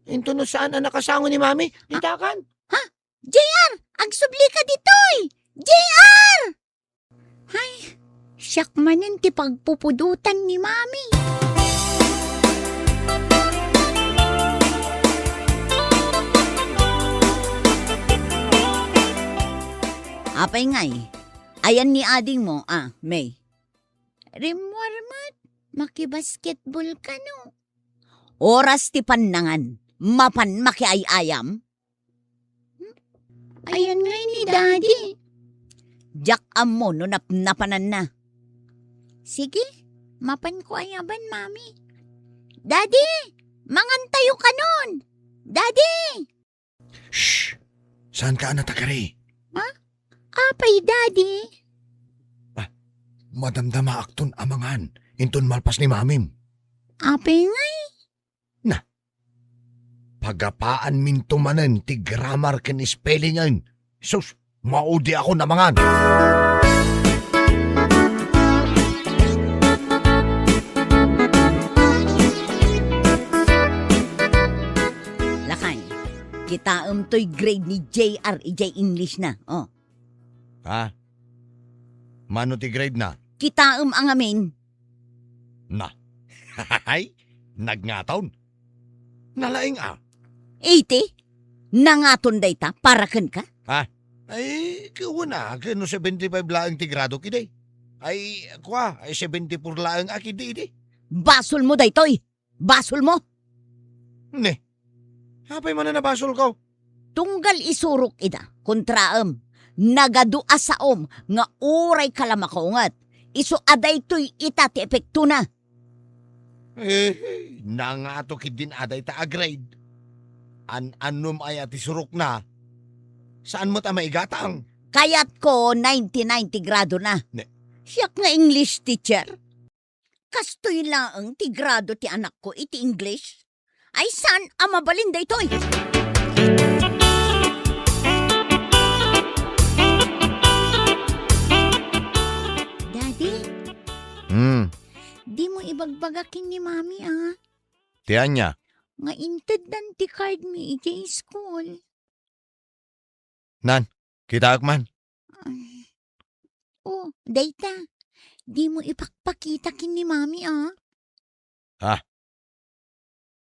Intono saan a nakasango ni mami. Ditakan. Ha? J R! Agsubli ka ditoy! J R! Ay, siak manen ti pagpupudotan ni Mami. Apay ngay, ayan ni adingmo, a, May? Rimmuar met, makibasketball kano. Oras ti pannangan, mapan makiay-ayam? Hmm? Ayan ngay ni Daddy. Diak ammo no napnapananna. Sige, mapanko ayaban, Mami. Daddy, mangantayo kanon! Daddy! Shh! Saanka a natagari? Ha? Apay, Daddy? Ah, madamdamaakton a mangan inton malpas ni Mamim. Apay ngay? Na, pagapaanminto manen ti grammar ken spellingen. Sus, maudiakon a mangan. Lakay, kitaem toy grade ni J R idiay English na, oh. Ha? Mano ti grade na? Kitaem a ngamin. Na. Hay, nagngaton. Nalaing a. Eighty? Nangaton dayta para kenka? Ha? Ay, kuwan a, ken no seventy-five laeng ti gradok idi. Ay, kua, ay seventy-four laeng a idi, idi. Basolmo daytoy! Basolmo! Ne, apay manen a basolko? Tunggal isurok ida, kontraem, nagadu a saom nga uray ka la makaunget, isu a daytoy ita ti epektona. Eh, nangato ketdin a dayta a grade. An-annom aya ti surokna? Saan met a maigatang? Kayatko ninety-nine ti gradona. Ne- Siak nga English teacher. Kastoy laeng ti grado ti anakko iti English? Ay, saan a mabalin daytoy? Daddy, Hmm, dimo ibagbaga ken ni Mami, a. Ti ania? Nga inteddan ti card mi idiay school. Nan, kitaek man. Ay. Oh, dayta. Dimo ipakpakita ken ni Mami, a. Ah.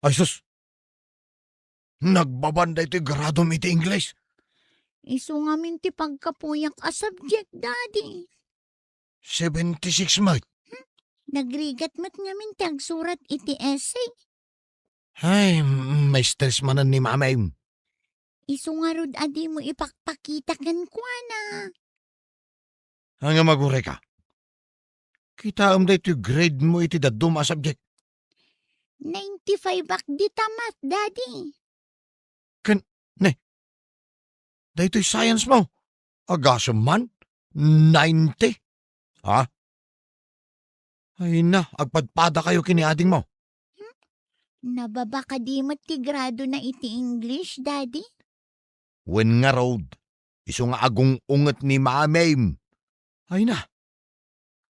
Ay, sus! Nagbaban daytoy gradom iti English. Isu ngamin ti pagkapuyak a subject, Daddy. Seventy-six met. Hmm? Nagrigat met ngamin ti agsurat iti essay. Ay, m-, ma-stress manen ni Mamim. Isu ngarud a dimo ipakpakita kenkuana. Ania, aguray ka? Kitaem daytoy grade mo iti dadduma a subject. Ninety-five ak dita math, Daddy. Ken, ne, daytoy science mo. Agasem man, ninety. Ha? Ay na, agpadpadakayo ken ni adingmo. Hmm? Nababa kadi met ti gradona iti English, Daddy? Wen ngarud, isu nga agung-unget ni Mamim. Ay na,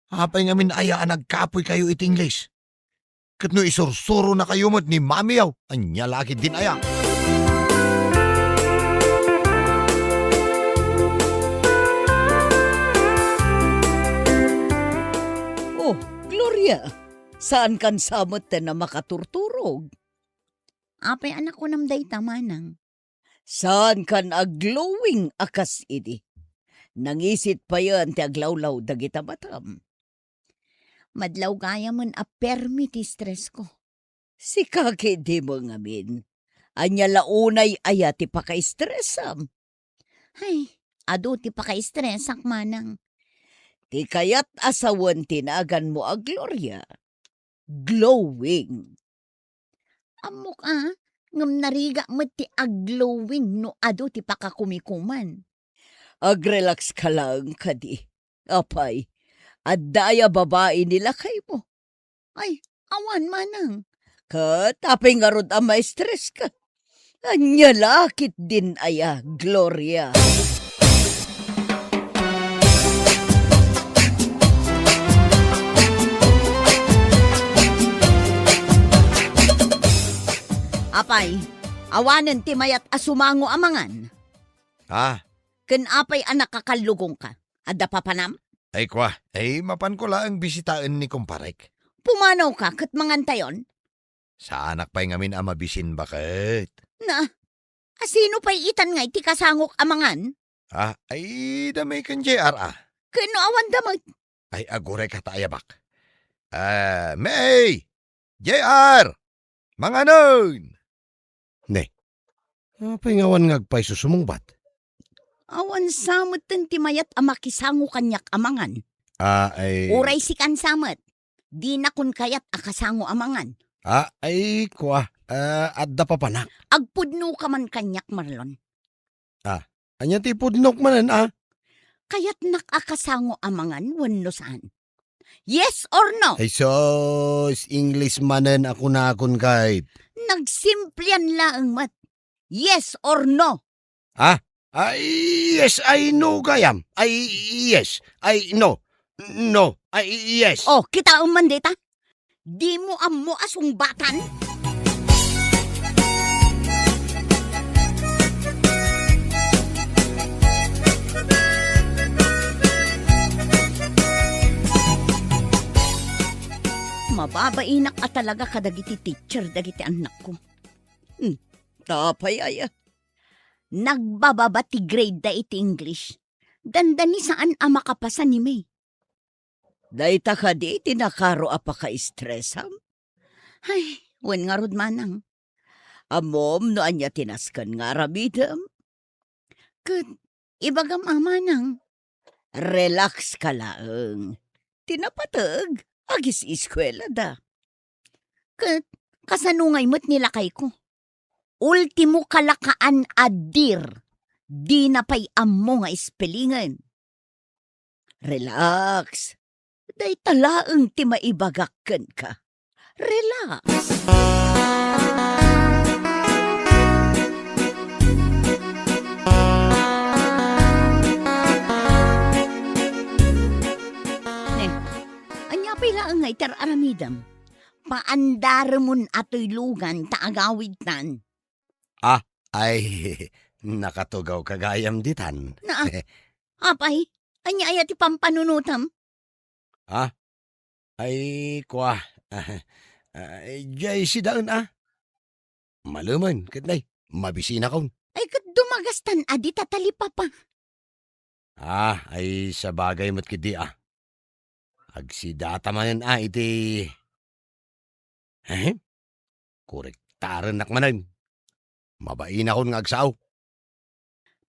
apay ngamin aya a nagkapoykayo iti English? Ket no isursuronakayo met ni Mamiyo, ania la ketdin aya? Oh, Gloria, saankan sa metten a makaturturog? Apay a nakunam dayta, manang? Saankan a glowing a kas idi. Nangisit payen ti aglawlaw dagita matam. Madlaw gayamen a permi ti stressko. Sika ketdin ngamin. Ania la unay aya ti pakastressam? Ay, adu ti pakaistresak, manang. Ti kayat a sawen ti naganmo a Gloria, glowing. Ammok a, ngem narigat met ti agglowing no adu ti pakakumikuman. Agrelax ka laeng kadi. Apay, adda aya babai ni lakaymo? Ay, awan manang. Ket apay ngarud a ma-stress ka? Ania la ketdin aya, Gloria? Apay, awanen ti mayat a sumango a mangan? Ah? Ken apay a nakakallugongka? Adda papanam? Ay, kua, ay, mapanko laeng bisitaen ni kumparek. Pumanawka ket mangantayon? Saanak pay ngamin a mabisin baket. Na, asino pay itan nga iti kasangok a mangan? Ah, ay, da May ken J R, ah. Ken no awan da met? Ay, aguray ka ta ayabak. Ah, May! J R! Manganon! Ne, apay nga awan nga agpayso sumungbat? Awan sa met ti mayat a makisango kaniak a mangan. Ah, ay. Uray sikan sa met. Dinakon kayat a kasango a mangan. Ah, ay, kua, ah, adda papanak. Agpudnoka man kaniak, Marlon. Ah, ania ti pudnok manen, ah? Kayatnak a kasango a mangan wenno saan? Yes or no? Ay, sus, English manen a kunakon kayat. Nagsimplian laeng met. Yes or no? Ah? Ay, yes, ay, no, gayam. Ay, yes, ay, no. No, ay, yes. Oh, kitaem man dita. Dimo ammo a sungbatan? Mababainak a talaga kadagiti teacher dagiti annakko. Hmm, apay aya? Nagbababa ti grade da iti English. Dandani saan a makapasa ni May. Dayta kadi ti nakaro a pakaistresam? Ay, wen ngarud, manang. Ammom no ania ti nasken nga aramidem? Ket ibagam a, manang, relax ka laeng. Ti napateg, agis-eskuelada. Ket kasano ngay met ni lakayko? Ultimo kalakaan a dear, dina pay ammo nga ispelingen. Relax. Dayta laeng ti maibagak kenka. Relax. Ne, ania pay laeng nga itar-aramidem? Paandaremon a toy lugan ta agawidtan. Ah, ay, nakatugawka gayam ditan. Na, apay, ania aya ti pampanunotem? Ah, ay, kua, ah, ah, diay sidaen, ah. Malemen, ket nay, mabisinakon. Ay, ket dumagastan a dita talipapa. Ah, ay sabagay met ketdi, ah. Agsidata manen, ah, iti, eh, korektarennak manen. Mabainakon nga agsao.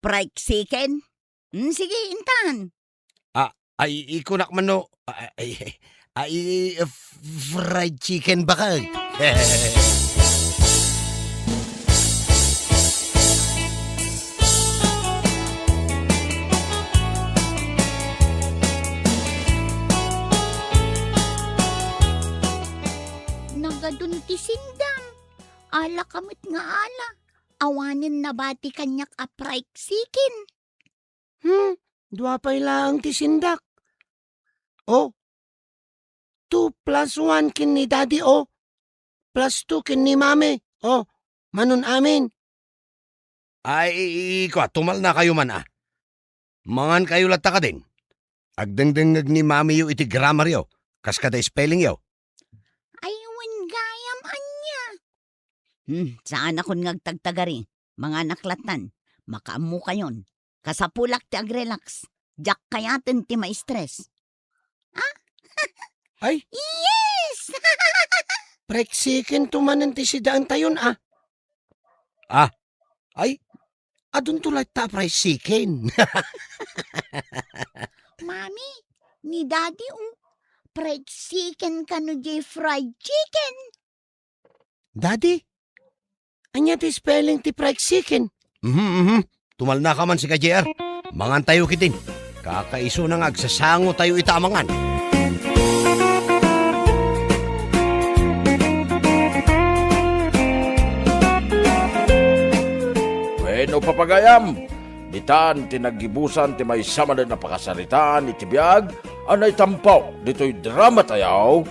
Fried chicken? Hmm, sige, intan. Ah, ay, ikunak man no, ah, ay, ay, f-, fried chicken baket. Nagadun ti sindam. Ala ka met nga ala. Awanen nabati kaniak a fried chicken. Hmm, dua pay laeng ti sindak. Oh, two plus one ken ni Daddy, oh. Plus two ken ni Mami, oh. Manon amin. Ay, i-, i-, kua, tumalnakayo man, ah. Mangankayo latta kadin. Agdengdengngeg ni Mamiyo iti grammaryo, kas kada spellingyo. Ay, wen gayam ania. Hmm, saanakon nga agtagtagari. Manganak lattan. Makaammokayon. Kasapulak ti agrelax. Diak kayaten ti ma-stress. Ah? Ay? Yes! Fried chicken to manen ti sidaentayon, ah. Ah, ay, adunto latta a fried chicken. Mami, ni Daddy, oh, fried chicken kano diay fried chicken? Daddy, ania ti spelling ti fried chicken? Mhm, mhm. Tumalnaka man, sika, J R. Mangantayo ketdin. Kakaisuna nga agsasangotayo ita a mangan. Wenno, papagayam, ditan ti naggibusan ti maysa manen a pakasaritaan iti biag a naitampo ditoy dramatayo,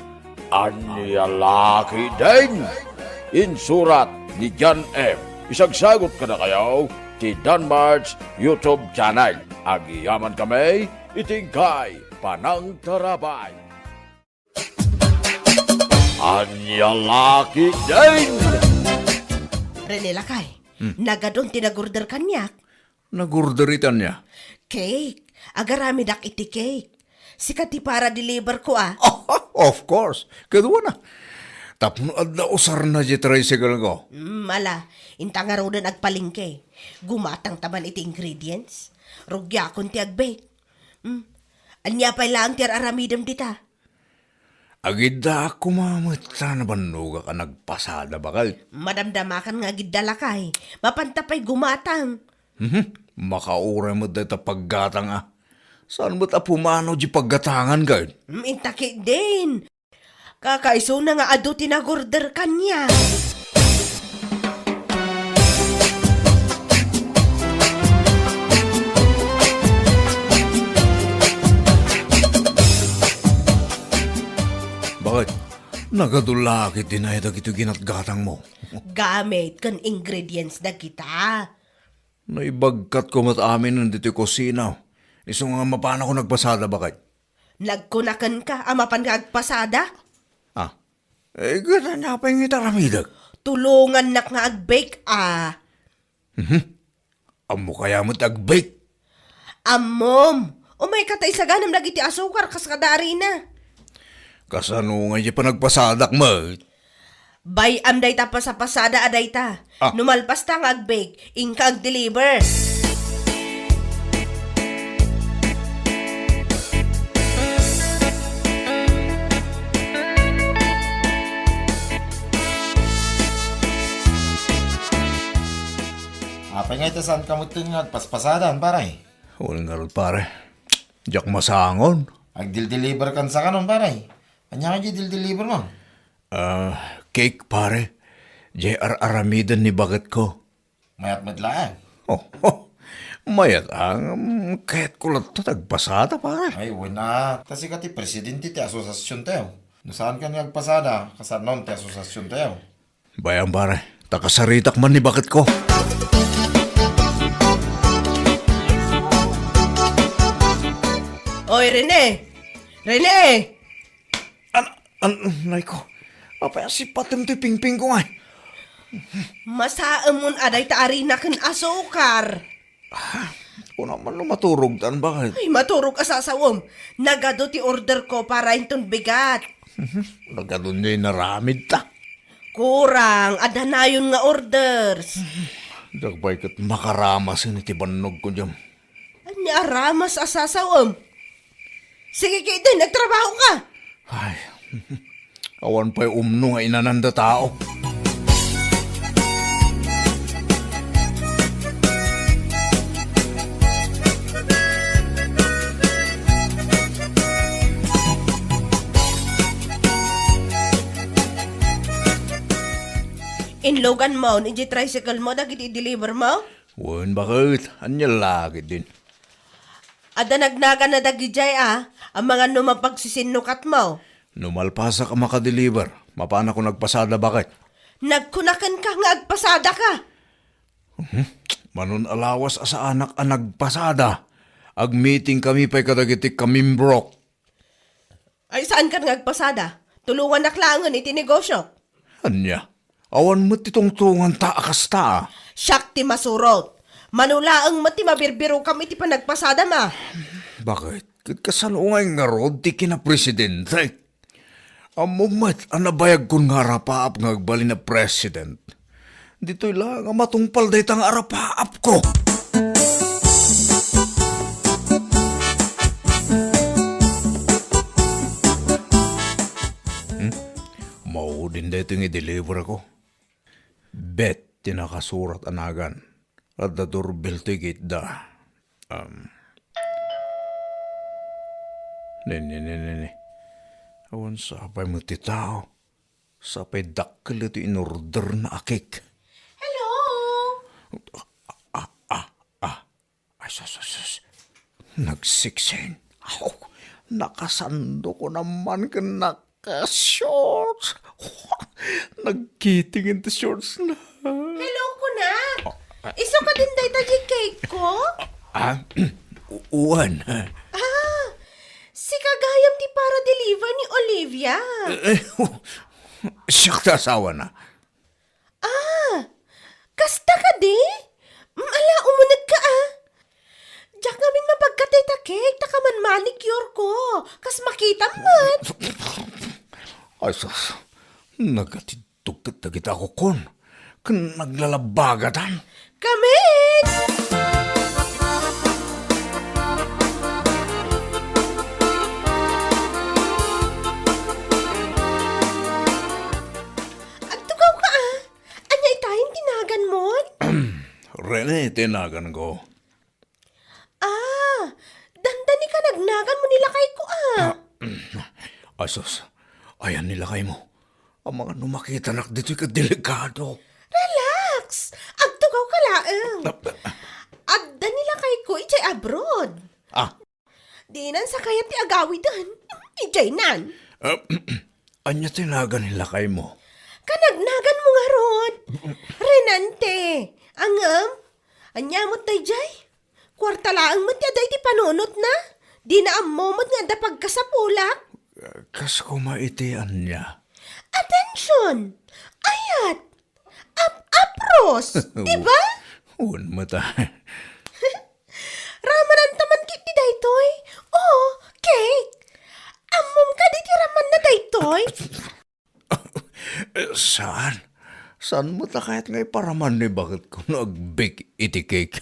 Ania La Ketdin? Insurat ni John M. Isagsagut kadakayo ti Danmar's YouTube channel. Agyamankami iti inkay panangtarabay. Ania la ketdin? Rene, lakay, Hmm. nagadun ti nag-order kaniak. Nag-order iti ania? Cake. Agaramidak iti cake. Sika ti para-deliver ko, a. Of course. Kaduana. Tapno adda usarna diay tricycle ko. Mm, ala, inta ngaruden agpalengke. Gumatangta man iti ingredients. Rugiakon ti ag-bake. Mm. Ania pay laeng ti ar-aramidem dita? Agiddaak koma met ta nabannogak a nagpasada, baket. Madamdamakan nga agidda, lakay. Mapanta pay gumatang. Mhm. Makauray met dayta paggatang, a. Saan met a pumanaw diay paggatangan, ket? Mm, inta ketdin. Kakaisuna nga adu ti nag-order kaniak. Baket? Nagadu la ketdin ay dagitoy ginatgatangmo? Gamit ken ingredients dagita. Naibagkatko met amin ditoy kusina. Isu nga mapanakon agpasada, baket. Nagkuna kenka a mapan nga agpasada? Ah. Eh, ket ania pay nga iti aramidek? Tulongannak nga ag-bake, a. Mhm. Ammok aya met ag-bake? Ammom. Umayka ta isaganam dagiti asukar kas kada arina. Kasano nga diay panagpasadak met? Bay-am dayta pasapasada a dayta. Ah. No malpasta nga ag-bake, inka ag-deliver. Apay nga ita saan ka met nga agpaspasadan, pare? Wen ngarud, pare. Diak masangon. Agdildeliver kan sa kanon, pare. Ania nga di dildeliver mo? Ah, cake, pare. Diay ar-aramiden ni baketko. Mayat met laeng. Oh, oh. Mayat ang, mm, kayatko latta ti agpasada, pare. Ay, wen a. Ta sika ti presidente ti asosiasiontayo. No saan ka nga agpasada, kasanon ti asosiasiontayo. Bay-am, pare. Ta kasaritak man ni baketko. Oy, Rene! Rene! An-, an-, nay ko. Apay a sipatem toy pingpingko ngay? Masaemon a dayta arina ken asukar. Ah, kuna man no maturogtan, baket? Ay, maturog a sasawem. Nagadu ti orderko para inton bigat. Nagadu diay inaramidta. Kurang, adda nayon nga orders. Diak pay ket makaramasen iti bannogko diay. Ania a ramas a sasawem? Sige ketdin, agtrabahoka. Ay, awan pay umno nga inananda tao. Inluganmon idiay tricycle mo dagiti i-deliver mo? Wen, baket. Ania la ketdin? Adda nagnaganna dagidiay a, amangan no mapagsisinnukat mo. No malpasak a makadeliver, mapanakon agpasada, baket. Nagkuna kenka nga agpasadaka. Mhm. Manon a lawas a saanak a nagpasada, agmitingkami pay kadagiti kamimbrok. Ay, saan kan nga agpasada? Tulongannak laengen iti negosyo. Ania? Awan met ti tungtunganta a kasta. Siak ti masurot. Mano laeng met ti mabirbirokam iti panagpasadam a. Baket? Ket kasano ngay ngarud ti kinapresidente? Ammom met a nabayagkon nga arapaap nga agbalin a president. Ditoy la nga matungpal dayta nga arapaapko. Hmm? Maudin daytoy nga i-deliver ko. Bet ti nakasurat a nagan. Adda doorbell toy gitda. Um, ne, ne, ne, ne, ne. Awan sapay met ti tao. Sapay dakkel iti inorderna a cake. Hello? Ah, ah, ah, ah. Ay, sus, sus, sus. Nagsiksing. Aw, nakasando ko naman ken naka-shorts. Nagkiting ti shorts na. Hello, kunak. Oh, ah. Isu kadin dayta ti Ko? Ah, wen. Ah, sika gayam ti para-deliver ni Olivia. Eh, siak ti asawana. Ah, kasta kadi? Mm, ala, umunegka, ah. Diak ngamin mapagkatay ta cake, ta kaman manicure ko. Kas makitam met. Ay, sus. Nagatiddog ket dagita a kukkun. Ken naglalabagatan. Kamin! Agtugaw ka, ah. Ania itayen ti naganmon? Rene ti naganko. Ah, dandani ka nagnaganmo ni lakayko, ah. Ah, asus, ayan ni lakaymo. Amangan no makitanak ditoy ket delikado. Relax! Agtugaw ka laeng. Ah, ah. Adda ni lakayko idiay abroad. Ah. Dinan sa kayat ti agawiden. Idiay nan. Ah, ania ti nagan ni lakaymo? Kanagnaganmo ngarud. Renante. Angem? Ania met daydiay? Kuarta laeng met ti adda iti panunotna. Dina ammo met nga adda pagkasapulak. Kas koma iti ania? Attention! Ayat! Ap-apros! Di ba? Wen met a. Ramananta man ketdi daytoy? Oo, cake. Ammom kadi ti ramanna daytoy? Eh, saan? Saan met a kayat nga iparaman ni baketko no agbake iti cake?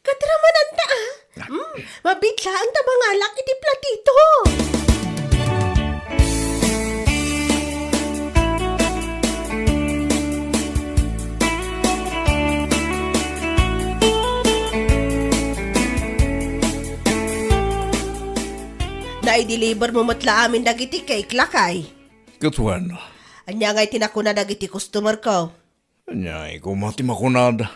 Ket ramananta, ah. Mm, mabiit laeng ta mangalak iti platito. Naideliver mo met la amin dagiti cake, lakay. Ket wen. Ania ngay ti nakuna dagiti customer ko? Ania koma ti makunada?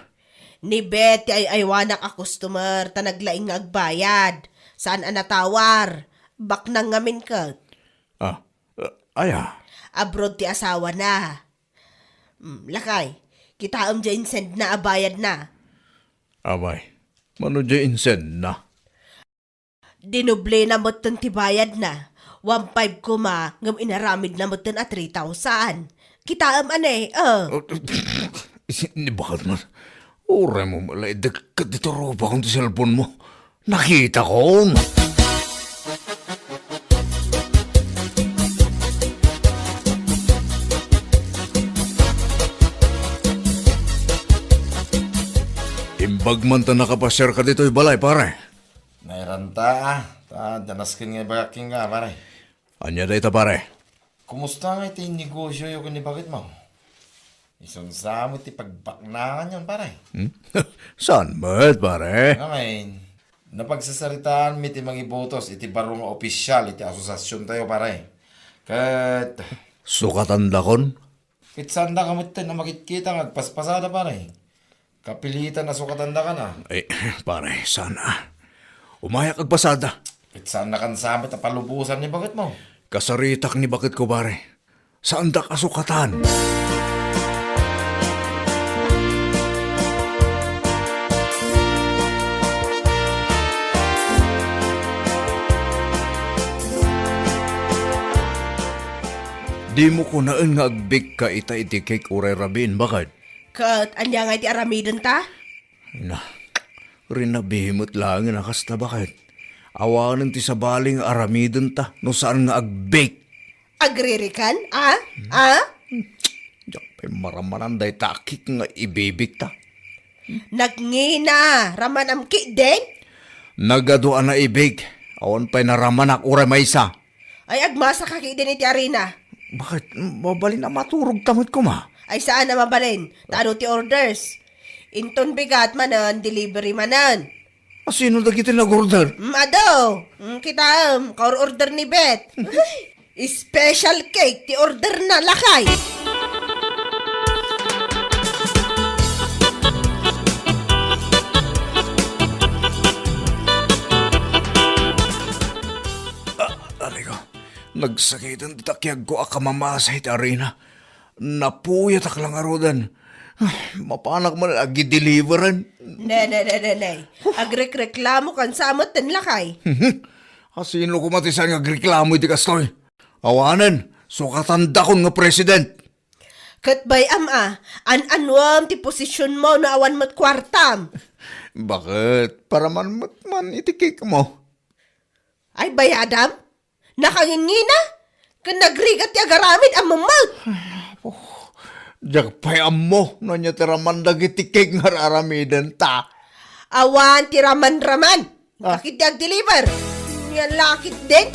Ni Bet ti ay-aywanak a customer ta naglaing nga agbayad. Saan a natawar. Baknang ngamin ket. Ah, eh, aya? Abroad ti asawana. Mm, lakay, kitaem diay insendna a bayadna. Abay, mano diay insendna? Dinoblena metten ti bayadna. One five koma, ngem inaramidna metten a three thousand. Kitaem, ane, eh. Ni bakit man? Uray mo malaidek ket dito rupakon ti cellphone mo. Nakitakon. Imbag man ta nakapasiarka ditoy balay, pare. Nairanta, ah. Ta, danasken nga ibagak kenka, pare. Ania dayta, pare? Kumusta ngay ti negosyoyo ken ni baketmo? Isunsa met ti pagbaknanganyon, pare. Hmm? Saan met, pare? Ngamin, napagsasaritaanmi ti mangibotos iti baro nga opisyal iti asosasiontayo, pare. Ket sukatandakon? Ket saandaka metten a makitkita nga agpaspasada, pare. Kapilitan a sukatandaka na. Ay, pare, saan a. Umayak agpasada. Ket saannakan sa met a palubosan ni baketmo. Kasaritak ni baketko, pare. Saandak a sukatan. Dimo kunaen nga agbake ka ita iti cake uray rabiin, baket? Ket ania ngay ti aramidenta? Na, rinabihi met laengen a kasta, baket. Awanen ti sabali nga aramidenta no saan nga agbake. Agririkan, a? A? Diak pay maramanan dayta a cake nga ibibake ta. Nagngina, ramanam ketdin? Nagadu a naibake, awan pay naramanak uray maysa. Ay, agmasaka ketdin iti arina. Baket, mabalin a maturog ta met koma? Ay, saan a mabalin. Ta adu ti orders? Inton bigat manen, delivery manen. A, sino dagiti nag-order? Mm, adu. Mm, kitaem, kaor-order ni Bet. Ay, special cake ti order na, lakay. Ah, aray ko, nagsakiten ti takiagko a kamamasa iti arina. Napuyatak la ngaruden. Ah, mapanak man agideliveran. Ne, ne, ne, ne, ne. Agrekreklamokan sa met ten lakay. Asino koma ti saan nga agreklamo iti kastoy? Awanen, sukatandakon nga president. Ket bay-am a, an-anuem ti posisionmo no awan met kuartam. Baket, paraman met man iti cake mo. Ay, bayadam? Nakangingina? Ken nagrigat ti agaramid a mamag. Diak pay ammo no ania ti raman dagiti cake nga ar-aramidenta. Awan ti raman-raman. Ah. Lakit ti agdeliver. Yan lakit din.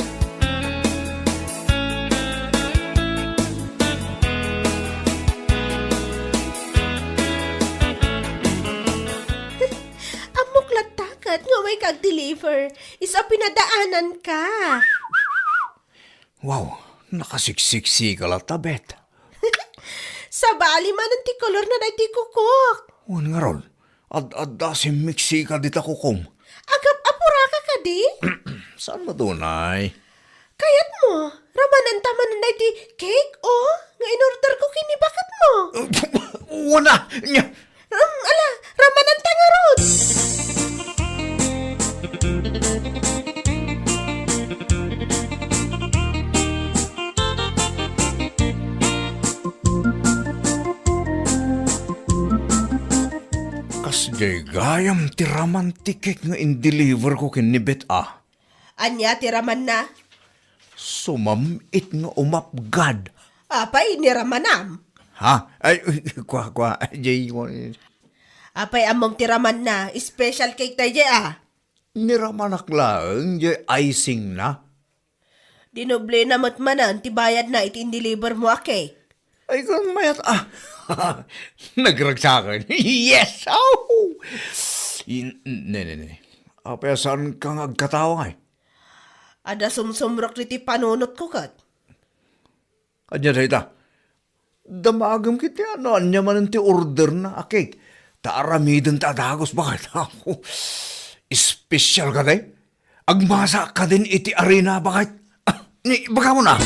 Ammok latta ket nga umayka agdeliver. Isu a pinadaananka. Wow, nakasiksiksika latta, Bet. Sabali manen ti kolor na daytoy kukok. Wen ngarud, ad-adda simmiksika dita kukom. Agap-apuraka kadi? Saan met unay? Kayatmo, ramananta manen daytoy cake, o, nga in-order ko ken ni baketmo? Wen a, nya, Um, ala, ramananta ngarud. Kasdiay gayam ti raman ti cake nga in-deliver ko ken ni Bet a. Ania ti ramanna? Sumam-it nga umapgad. Apay, ni ramanam? Ha? Ay, kua, kua, jay, apay, ammom ti ramanna, special cake tay jay a. Ni ramanak laeng jay icing na. Dinoblena met manen ti bayadna iti in-deliver mo a cake. Ay, kung mayat, ah. Nagragsakan. Yes! Oh! In-, ne, ne, ne. Apay, saan ka nga agkatawa, ngay? Adda sumsumrek diti panunot ko ket. Ania dayta? Damagem ket ti ano, ania manen ti order na a cake. Ta aramiden ta a dagus, baket. Espesyal ka, day? Agmasa kadin iti arena, baket? Ah, ni, baka mo na.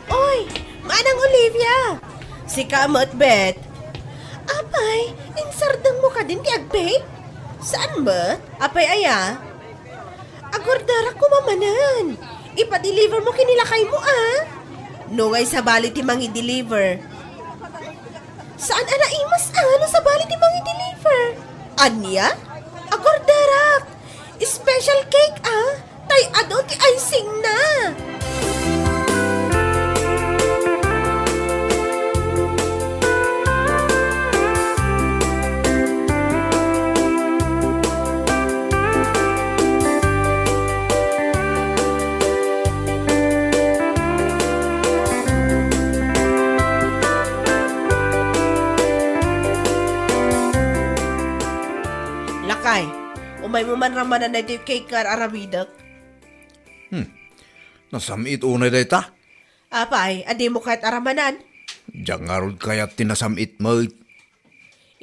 Oy, Manang Olivia! Sika met, Bet. Apay, insardeng mo kadin ti agbake? Saan met? Apay aya? Agorderak koma manen. Ipa-deliver mo ken ni lakay mo, a? No ngay sabali ti mangi-deliver. Saan a naimas a no sabali ti mangi-deliver? Ania? Agorderak! Special cake, a? Tay adu ti icing na! Lakay, umaymo man ramanan daytoy cake nga ar-aramidek. Hmm. Nasam-it unay dayta? Apay, a dimo kayat a ramanan? Diak ngarud kayat ti nasam-it met.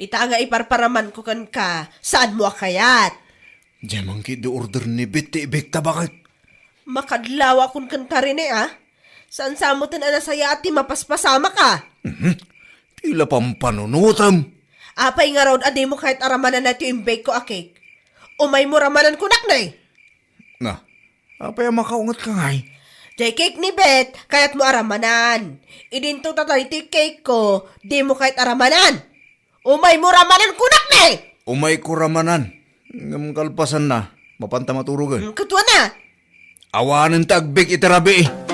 Ita nga iparparamanko kenka, saanmo a kayat? Diay man ket di order ni Bet ti ibikta, baket? Makadlawakon kenka rene, a? Saan sa metten a nasayaat ti mapaspasamak, a? Mhm. Ti la pampanunotem. Apay ngarud a dimo kayat a ramanan daytoy imbake ko a cake? Umaymo ramanan kunak, ne? Na, apay a makaunget ka ngay? Jay cake ni Bet, kayatmo a ramanan. Idinto ta daytoy cake ko, dimo kayat a ramanan. Umaymo ramanan kunak, ne! Umayko ramanan. Ngem kalpasanna, mapanta maturogen. Hmm, ket wen a? Awanen ta agbake iti rabii.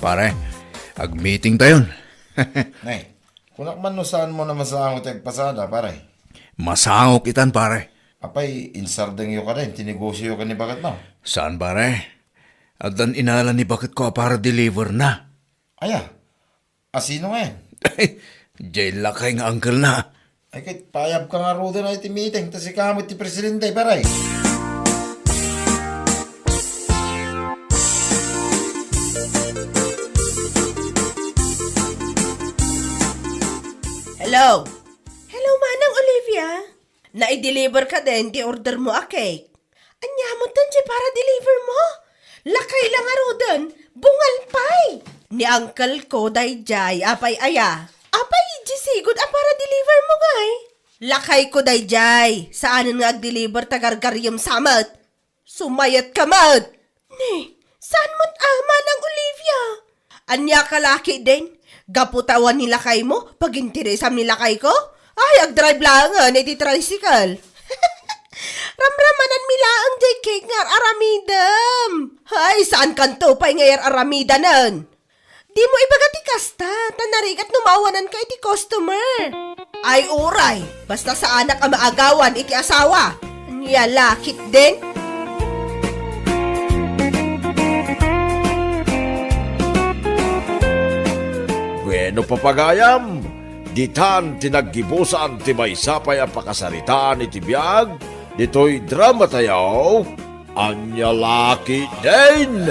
Pare, agmeeting tayon. Nay, kunak man no saanmo a masango ti agpasada, pare? Masangok itan, pare. Apay, insardengyo kadin ti negosioyo ken ni baketmo? Saan, pare. Addan inala ni baketko a para-deliver na. Aya? Asino ngay? Jay lakay nga uncle na. Ay, ket payab ka ngaruden a iti meeting, ta sika met ti presidente, pare. Oh. Hello, Manang Olivia. Nai-deliver ka din ti order mo a cake. Ania met ti para deliver mo? Lakay la ngaruden, bungal pay. Ni uncle ko dayjay, apay aya? Apay, di sigud a para deliver mo ngay? Lakay ko dayjay, saanen nga ag-deliver ta gargariem sa met. Sumayat ka met. Ni, saan met a, Manang Olivia? Ania ka laki din? Gapu ta awan ni lakay mo, paginteresan mi lakay ko? Ay, agdrive laengen iti tricycle. Ramramanan mi laeng jay cake nga ar-aramidem. Ay, saan kanto pay nga ar-aramidanen? Di mo ibaga ti kasta, ta narigat no maawanan ka iti customer. Ay, uray, basta saanak a maagawan iti asawa. Ania la ketdin? Bueno, papagayam, ditan ti naggibusan ti maysa pay a pakasaritaan iti biag ditoy drama tayo, Ania la ketdin.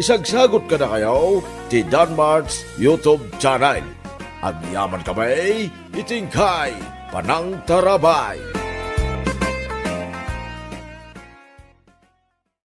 Isagsagut kadakayo ti Danmart's YouTube channel. Agyaman kami iti inkay panangtarabay.